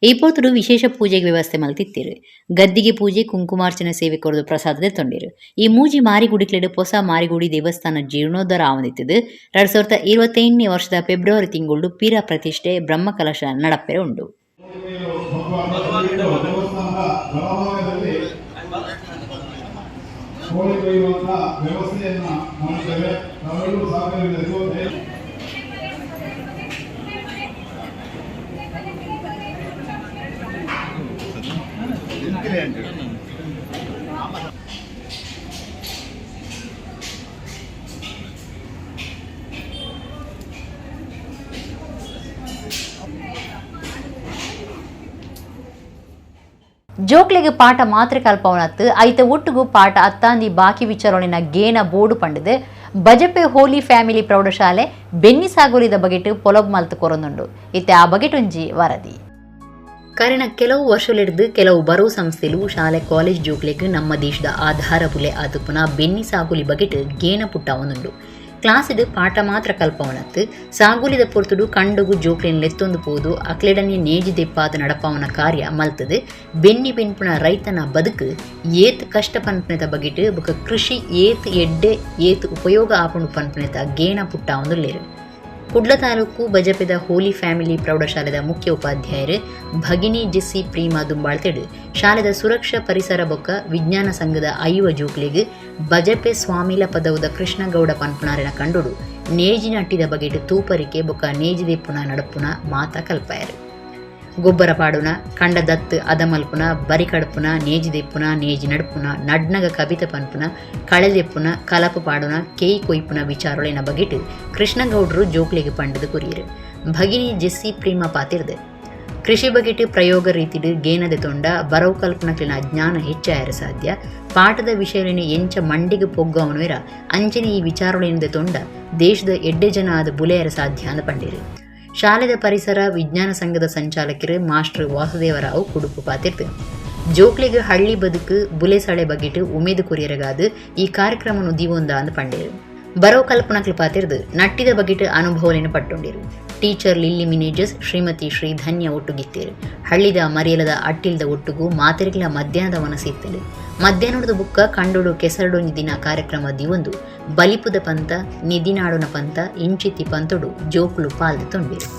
ಈ ಪೋತುಡು ವಿಶೇಷ ಪೂಜೆಗೆ ವ್ಯವಸ್ಥೆ ಮಲ್ತಿತ್ತಿರು. ಗದ್ದಿಗೆ ಪೂಜೆ ಕುಂಕುಮಾರ್ಚನೆ ಸೇವೆ ಕೊರದು ಪ್ರಸಾದ ತೊಂಡಿರು. ಈ ಮೂಜಿ ಮಾರಿಗುಡಿಕ್ಲೆಡು ಹೊಸ ಮಾರಿಗುಡಿ ದೇವಸ್ಥಾನ ಜೀರ್ಣೋದ್ಧಾರ ಆವೊಂದಿತ್ತದು. 2025ನೇ ವರ್ಷದ ಫೆಬ್ರವರಿ ತಿಂಗಳು ಪೀರ ಪ್ರತಿಷ್ಠೆ ಬ್ರಹ್ಮಕಲಶ ನಡಪೆರೆ ಉಂಡು. ಕೋಳಿ ಕೊಯ್ಯುವಂತಹ ವ್ಯವಸ್ಥೆಯನ್ನ ಮಾಡಿದ್ದೇವೆ. ನಾವೆಲ್ಲರೂ ಸಹಕರಿಸಬೇಕು. ಜೋಕ್ಲೆಗ್ ಪಾಠ ಮಾತ್ರ ಕಲ್ಪವನತ್ತು ಐತ ಒಟ್ಟುಗು ಪಾಠ ಅತ್ತಾಂದಿ ಬಾಕಿ ವಿಚಾರಣಿನ ಗೇನ ಬೋರ್ಡು ಪಂಡದು ಬಜಪೆ ಹೋಲಿ ಫ್ಯಾಮಿಲಿ ಪ್ರೌಢಶಾಲೆ ಬೆನ್ನಿ ಸಾಗೋಲಿದ ಬಗೆಟ್ ಪೊಲಬ್ ಮಲ್ತು ಕೊರೊಂದುಂಡು. ಇತ್ತೆ ಆ ಬಗೆಟೊಂಜಿ ವರದಿ. ಕಾರಣ ಕೆಲವು ವರ್ಷಲಿಡ್ದು ಕೆಲವು ಬರೋ ಸಂಸ್ಥೆಲು ಶಾಲೆ ಕಾಲೇಜ್ ಜೋಕ್ಲೆಗ್ ನಮ್ಮ ದೇಶದ ಆಧಾರ ಬುಲೆ ಆತುಪುನ ಬೆನ್ನಿ ಸಾಗುಲಿ ಬಗೆಟ್ ಗೇನ ಪುಟ್ಟ ಒಂದುಂಡು. ಕ್ಲಾಸಿಡು ಪಾಠ ಮಾತ್ರ ಕಲ್ಪವನತ್ತು ಸಾಗುಲಿದ ಪೊರ್ತುಡು ಕಂಡುಗು ಜೋಕ್ಲೆನ್ ಲೆತ್ತೊಂದು ಪೋದು ಅಕ್ಲೆಡನೆ ನೇಜಿ ದೆಪ್ಪಾದ ನಡಪಾವನ ಕಾರ್ಯ ಮಲ್ತದು. ಬೆನ್ನಿ ಬೆನ್ಪುನ ರೈತನ ಬದುಕು ಏತ್ ಕಷ್ಟ ಪನ್ಪನೆತ ಬಗೆಟ್ ಬೊಕ ಕೃಷಿ ಏತ್ ಎಡ್ಡೆ ಏತ್ ಉಪಯೋಗ ಆಪುಂಡು ಪನ್ಪನೆತ ಗೇಣ ಪುಟ್ಟ ಒಂದುಲ್ಲೇರು. ಕುಡ್ಲ ತಾಲೂಕು ಬಜಪೆದ ಹೋಲಿ ಫ್ಯಾಮಿಲಿ ಪ್ರೌಢಶಾಲೆದ ಮುಖ್ಯ ಉಪಾಧ್ಯಾಯರು ಭಗಿನಿ ಜಿಸ್ಸಿ ಪ್ರೀಮಾ ದುಂಬಾಳ್ತೆಡು ಶಾಲೆದ ಸುರಕ್ಷಾ ಪರಿಸರ ಬೊಕ್ಕ ವಿಜ್ಞಾನ ಸಂಘದ ಐವ ಜೋಕ್ಲೆಗ್ ಬಜಪೆ ಸ್ವಾಮಿಲ ಪದವುದ ಕೃಷ್ಣಗೌಡ ಪನ್ಪುನಾರಿನ ಕಂಡುಡು ನೇಜಿನ ಅಟ್ಟಿದ ಬಗೆಟ್ ತೂಪರಿಕೆ ಬೊಕ್ಕ ನೇಜಿದೆಪ್ಪುನ ನಡಪುನ ಮಾತ ಕಲ್ಪಾಯರು. ಗೊಬ್ಬರ ಪಾಡುನ ಕಂಡ ದತ್ತು ಅದಮಲ್ಪುನ ಬರಿಕಡ್ಪುನ ನೇಜಿದೆಪ್ಪುನ ನೇಜಿ ನಡ್ಪುನ ನಡ್ನಗ ಕವಿತ ಪನ್ಪುನ ಕಳೆದೆಪ್ಪುನ ಕಲಪು ಪಾಡುನ ಕೇಯಿ ಕೊಯ್ಪುನ ವಿಚಾರೊಳೆನ ಬಗೆಟ್ ಕೃಷ್ಣಗೌಡರು ಜೋಕ್ಲೆಗ್ ಪಂಡದು ಕುರಿಯರು. ಭಗಿನಿ ಜೆಸ್ಸಿ ಪ್ರೇಮ ಪಾತಿರ್ದು ಕೃಷಿ ಬಗೆಟ್ ಪ್ರಯೋಗ ರೀತಿಡ್ ಗೇನದೆ ತೊಂಡ ಬರವು ಕಲ್ಪನಕ್ಲಿನ ಜ್ಞಾನ ಹೆಚ್ಚಾಯರ ಸಾಧ್ಯ. ಪಾಠದ ವಿಷಯಲೇನೆ ಎಂಚ ಮಂಡಿಗೆ ಪೊಗ್ಗವನುವೆರ ಅಂಚನೆ ಈ ವಿಚಾರಗಳಿಂದ ತೊಂಡ ದೇಶದ ಎಡ್ಡೆ ಜನ ಆದ ಬುಲೆಯರ ಸಾಧ್ಯ ಅಂದ ಪಂಡಿರು. ಶಾಲೆದ ಪರಿಸರ ವಿಜ್ಞಾನ ಸಂಘದ ಸಂಚಾಲಕರು ಮಾಸ್ಟರ್ ವಾಸುದೇವರಾವ್ ಕುಡುಪು ಪಾತಿರ್ತು ಜೋಕ್ಲಿಗೆ ಹಳ್ಳಿ ಬದುಕು ಬುಲೆಸಳೆ ಬಗೆಟ್ ಉಮೇದು ಕೊರಿಯರಗಾದು ಈ ಕಾರ್ಯಕ್ರಮನು ದಿವೊಂದ ಅಂದ ಪಂಡೇರು. ಬರೋ ಕಲ್ಪನಕ್ಲು ಪಾತಿರ್ದು ನಟ್ಟಿದ ಬಗೆಟ್ ಅನುಭವಲೇನು ಪಟ್ಟೊಂಡಿರು. ಟೀಚರ್ ಲಿಲ್ಲಿ ಮಿನೇಜಸ್ ಶ್ರೀಮತಿ ಶ್ರೀ ಧನ್ಯ ಒಟ್ಟುಗಿತ್ತೇರು. ಹಳ್ಳಿದ ಮರಿಯಲದ ಅಟ್ಟಿಲ್ದ ಒಟ್ಟುಗು ಮಾತೆರಿಗಳ ಮಧ್ಯಾಹ್ನದ ವನಸಿತ್ತಲು. ಮಧ್ಯಾಹ್ನದ ಬುಕ್ಕ ಕಂಡೋಡು ಕೆಸರಡೊಂಜಿ ದಿನ ಕಾರ್ಯಕ್ರಮ ದಿವೊಂದು ಬಲಿಪುದ ಪಂತ ನಿದಿನಾಡುನ ಪಂತ ಇಂಚಿತಿ ಪಂತೊಡು ಜೋಕುಲು ಪಾಲ್ದು ತೊಂಡಿರು.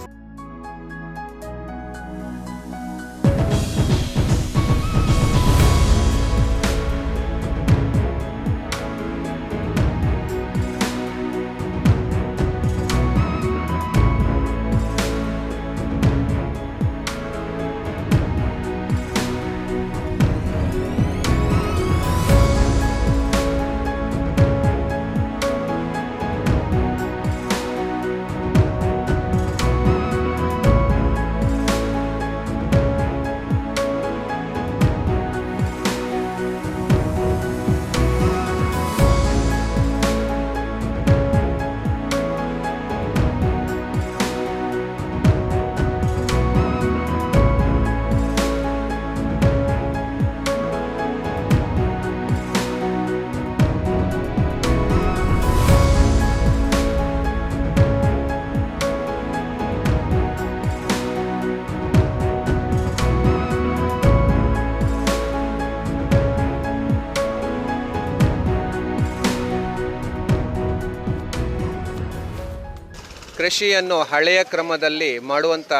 ಕೃಷಿಯನ್ನು ಹಳೆಯ ಕ್ರಮದಲ್ಲಿ ಮಾಡುವಂಥ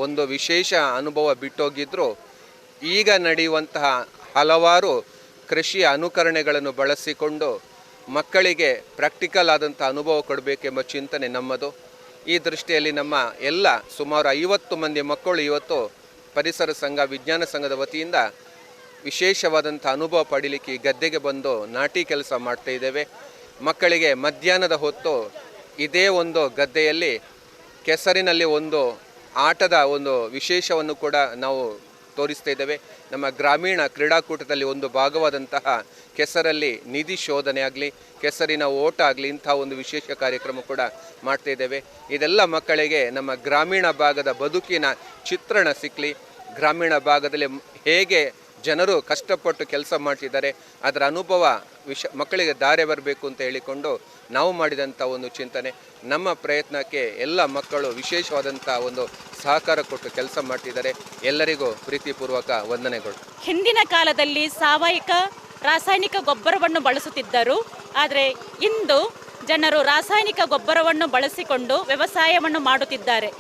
ಒಂದು ವಿಶೇಷ ಅನುಭವ ಬಿಟ್ಟೋಗಿದ್ದರೂ ಈಗ ನಡೆಯುವಂತಹ ಹಲವಾರು ಕೃಷಿಯ ಅನುಕರಣೆಗಳನ್ನು ಬಳಸಿಕೊಂಡು ಮಕ್ಕಳಿಗೆ ಪ್ರಾಕ್ಟಿಕಲ್ ಆದಂಥ ಅನುಭವ ಕೊಡಬೇಕೆಂಬ ಚಿಂತನೆ ನಮ್ಮದು. ಈ ದೃಷ್ಟಿಯಲ್ಲಿ ನಮ್ಮ ಎಲ್ಲ ಸುಮಾರು 50 ಮಂದಿ ಮಕ್ಕಳು ಇವತ್ತು ಪರಿಸರ ಸಂಘ ವಿಜ್ಞಾನ ಸಂಘದ ವತಿಯಿಂದ ವಿಶೇಷವಾದಂಥ ಅನುಭವ ಪಡೀಲಿಕ್ಕೆ ಈ ಗದ್ದೆಗೆ ಬಂದು ನಾಟಿ ಕೆಲಸ ಮಾಡ್ತಾ ಇದ್ದೇವೆ. ಮಕ್ಕಳಿಗೆ ಮಧ್ಯಾಹ್ನದ ಹೊತ್ತು ಇದೇ ಒಂದು ಗದ್ದೆಯಲ್ಲಿ ಕೆಸರಿನಲ್ಲಿ ಒಂದು ಆಟದ ಒಂದು ವಿಶೇಷವನ್ನು ಕೂಡ ನಾವು ತೋರಿಸ್ತಾ ಇದ್ದೇವೆ. ನಮ್ಮ ಗ್ರಾಮೀಣ ಕ್ರೀಡಾಕೂಟದಲ್ಲಿ ಒಂದು ಭಾಗವಾದಂತಹ ಕೆಸರಲ್ಲಿ ನಿಧಿ ಶೋಧನೆ ಆಗಲಿ, ಕೆಸರಿನ ಓಟ ಆಗಲಿ, ಇಂಥ ಒಂದು ವಿಶೇಷ ಕಾರ್ಯಕ್ರಮ ಕೂಡ ಮಾಡ್ತಾ ಇದ್ದೇವೆ. ಇದೆಲ್ಲ ಮಕ್ಕಳಿಗೆ ನಮ್ಮ ಗ್ರಾಮೀಣ ಭಾಗದ ಬದುಕಿನ ಚಿತ್ರಣ ಸಿಕ್ಕಲಿ, ಗ್ರಾಮೀಣ ಭಾಗದಲ್ಲಿ ಹೇಗೆ ಜನರು ಕಷ್ಟಪಟ್ಟು ಕೆಲಸ ಮಾಡ್ತಿದ್ದಾರೆ ಅದರ ಅನುಭವ ಮಕ್ಕಳಿಗೆ ದಾರಿ ಬರಬೇಕು ಅಂತ ಹೇಳಿಕೊಂಡು ನಾವು ಮಾಡಿದಂಥ ಒಂದು ಚಿಂತನೆ. ನಮ್ಮ ಪ್ರಯತ್ನಕ್ಕೆ ಎಲ್ಲ ಮಕ್ಕಳು ವಿಶೇಷವಾದಂಥ ಒಂದು ಸಹಕಾರ ಕೊಟ್ಟು ಕೆಲಸ ಮಾಡ್ತಿದ್ದಾರೆ. ಎಲ್ಲರಿಗೂ ಪ್ರೀತಿಪೂರ್ವಕ ವಂದನೆಗಳು. ಹಿಂದಿನ ಕಾಲದಲ್ಲಿ ಸಾವಯವ ರಾಸಾಯನಿಕ ಗೊಬ್ಬರವನ್ನು ಬಳಸುತ್ತಿದ್ದರು. ಆದರೆ ಇಂದು ಜನರು ರಾಸಾಯನಿಕ ಗೊಬ್ಬರವನ್ನು ಬಳಸಿಕೊಂಡು ವ್ಯವಸಾಯವನ್ನು ಮಾಡುತ್ತಿದ್ದಾರೆ.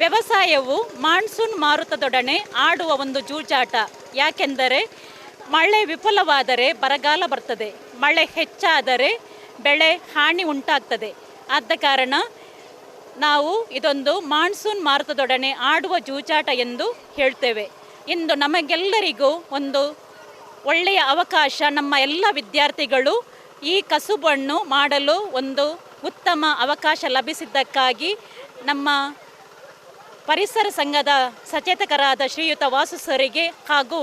ವ್ಯವಸಾಯವು ಮಾನ್ಸೂನ್ ಮಾರುತದೊಡನೆ ಆಡುವ ಒಂದು ಜೂಜಾಟ. ಯಾಕೆಂದರೆ ಮಳೆ ವಿಫಲವಾದರೆ ಬರಗಾಲ ಬರ್ತದೆ, ಮಳೆ ಹೆಚ್ಚಾದರೆ ಬೆಳೆ ಹಾನಿ ಉಂಟಾಗ್ತದೆ. ಆದ ಕಾರಣ ನಾವು ಇದೊಂದು ಮಾನ್ಸೂನ್ ಮಾರುತದೊಡನೆ ಆಡುವ ಜೂಜಾಟ ಎಂದು ಹೇಳ್ತೇವೆ. ಇಂದು ನಮಗೆಲ್ಲರಿಗೂ ಒಂದು ಒಳ್ಳೆಯ ಅವಕಾಶ, ನಮ್ಮ ಎಲ್ಲ ವಿದ್ಯಾರ್ಥಿಗಳು ಈ ಕಸುಬನ್ನು ಮಾಡಲು ಒಂದು ಉತ್ತಮ ಅವಕಾಶ ಲಭಿಸಿದ್ದಕ್ಕಾಗಿ ನಮ್ಮ ಪರಿಸರ ಸಂಘದ ಸಚೇತಕರಾದ ಶ್ರೀಯುತ ವಾಸು ಸರಿಗೆ ಹಾಗೂ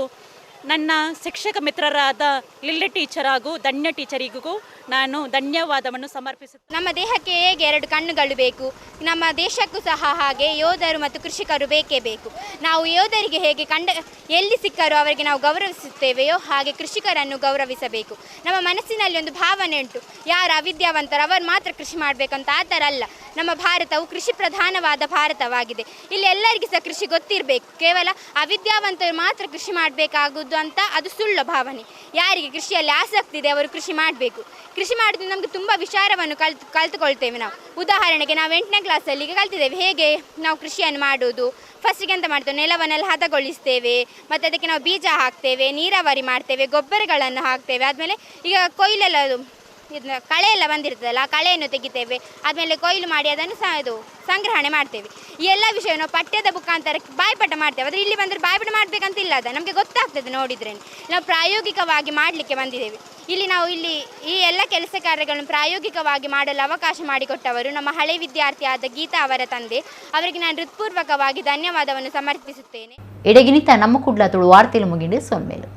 ನನ್ನ ಶಿಕ್ಷಕ ಮಿತ್ರರಾದ ಲಿಲ್ಲಿ ಟೀಚರ್ ಹಾಗೂ ಧನ್ಯ ಟೀಚರಿಗೂ ನಾನು ಧನ್ಯವಾದವನ್ನು ಸಮರ್ಪಿಸುತ್ತೇನೆ. ನಮ್ಮ ದೇಹಕ್ಕೆ ಹೇಗೆ ಎರಡು ಕಣ್ಣುಗಳು ಬೇಕು, ನಮ್ಮ ದೇಶಕ್ಕೂ ಸಹ ಹಾಗೆ ಯೋಧರು ಮತ್ತು ಕೃಷಿಕರು ಬೇಕೇ ಬೇಕು. ನಾವು ಯೋಧರಿಗೆ ಹೇಗೆ ಎಲ್ಲಿ ಸಿಕ್ಕರೂ ಅವರಿಗೆ ನಾವು ಗೌರವಿಸುತ್ತೇವೆಯೋ ಹಾಗೆ ಕೃಷಿಕರನ್ನು ಗೌರವಿಸಬೇಕು. ನಮ್ಮ ಮನಸ್ಸಿನಲ್ಲಿ ಒಂದು ಭಾವನೆ ಉಂಟು, ಯಾರು ಅವಿದ್ಯಾವಂತರು ಅವರು ಮಾತ್ರ ಕೃಷಿ ಮಾಡಬೇಕಂತ, ಆ ಥರ ಅಲ್ಲ. ನಮ್ಮ ಭಾರತವು ಕೃಷಿ ಪ್ರಧಾನವಾದ ಭಾರತವಾಗಿದೆ. ಇಲ್ಲಿ ಎಲ್ಲರಿಗೂ ಸಹ ಕೃಷಿ ಗೊತ್ತಿರಬೇಕು. ಕೇವಲ ಅವಿದ್ಯಾವಂತರು ಮಾತ್ರ ಕೃಷಿ ಮಾಡಬೇಕಾಗುವುದು ಅಂತ ಅದು ಸುಳ್ಳು ಭಾವನೆ. ಯಾರಿಗೆ ಕೃಷಿಯಲ್ಲಿ ಆಸಕ್ತಿ ಇದೆ ಅವರು ಕೃಷಿ ಮಾಡಬೇಕು. ಕೃಷಿ ಮಾಡೋದ್ರಿಂದ ನಮಗೆ ತುಂಬ ವಿಚಾರವನ್ನು ಕಲ್ತುಕೊಳ್ತೇವೆ ನಾವು. ಉದಾಹರಣೆಗೆ ನಾವು 8ನೇ ಕ್ಲಾಸಲ್ಲಿ ಈಗ ಕಲ್ತಿದ್ದೇವೆ ಹೇಗೆ ನಾವು ಕೃಷಿಯನ್ನು ಮಾಡೋದು. ಫಸ್ಟಿಗೆ ಎಂತ ಮಾಡ್ತೇವೆ, ನೆಲವನ್ನೆಲ್ಲ ಹದಗೊಳಿಸ್ತೇವೆ, ಮತ್ತು ಅದಕ್ಕೆ ನಾವು ಬೀಜ ಹಾಕ್ತೇವೆ, ನೀರಾವರಿ ಮಾಡ್ತೇವೆ, ಗೊಬ್ಬರಗಳನ್ನು ಹಾಕ್ತೇವೆ. ಆದಮೇಲೆ ಈಗ ಕೊಯ್ಲೆಲ್ಲ ಇದನ್ನ ಕಳೆ ಎಲ್ಲ ಬಂದಿರ್ತದಲ್ಲ, ಆ ಕಳೆಯನ್ನು ತೆಗಿತೇವೆ. ಆದಮೇಲೆ ಕೊಯ್ಲು ಮಾಡಿ ಅದನ್ನು ಸಹ ಇದು ಸಂಗ್ರಹಣೆ ಮಾಡ್ತೇವೆ. ಈ ಎಲ್ಲ ವಿಷಯವನ್ನು ನಾವು ಪಠ್ಯದ ಮುಖಾಂತರ ಬಾಯ್ಪಾಠ ಮಾಡ್ತೇವೆ. ಆದರೆ ಇಲ್ಲಿ ಬಂದರೆ ಬಾಯ್ಪಾಠ ಮಾಡಬೇಕಂತ ಇಲ್ಲ, ಅದು ನಮಗೆ ಗೊತ್ತಾಗ್ತದೆ ನೋಡಿದ್ರೇ. ನಾವು ಪ್ರಾಯೋಗಿಕವಾಗಿ ಮಾಡಲಿಕ್ಕೆ ಬಂದಿದ್ದೇವೆ ಇಲ್ಲಿ. ನಾವು ಇಲ್ಲಿ ಈ ಎಲ್ಲ ಕೆಲಸ ಕಾರ್ಯಗಳನ್ನು ಪ್ರಾಯೋಗಿಕವಾಗಿ ಮಾಡಲು ಅವಕಾಶ ಮಾಡಿಕೊಟ್ಟವರು ನಮ್ಮ ಹಳೆ ವಿದ್ಯಾರ್ಥಿಯಾದ ಗೀತಾ ಅವರ ತಂದೆ. ಅವರಿಗೆ ನಾನು ಹೃತ್ಪೂರ್ವಕವಾಗಿ ಧನ್ಯವಾದವನ್ನು ಸಮರ್ಪಿಸುತ್ತೇನೆ. ಎಡೆಗಿನಿತ ನಮ್ಮ ಕುಡ್ಲ ತುಳು ವಾರ್ತೆಲು ಮುಗಿಂಡು ಸೊನ್ಮೇಲು.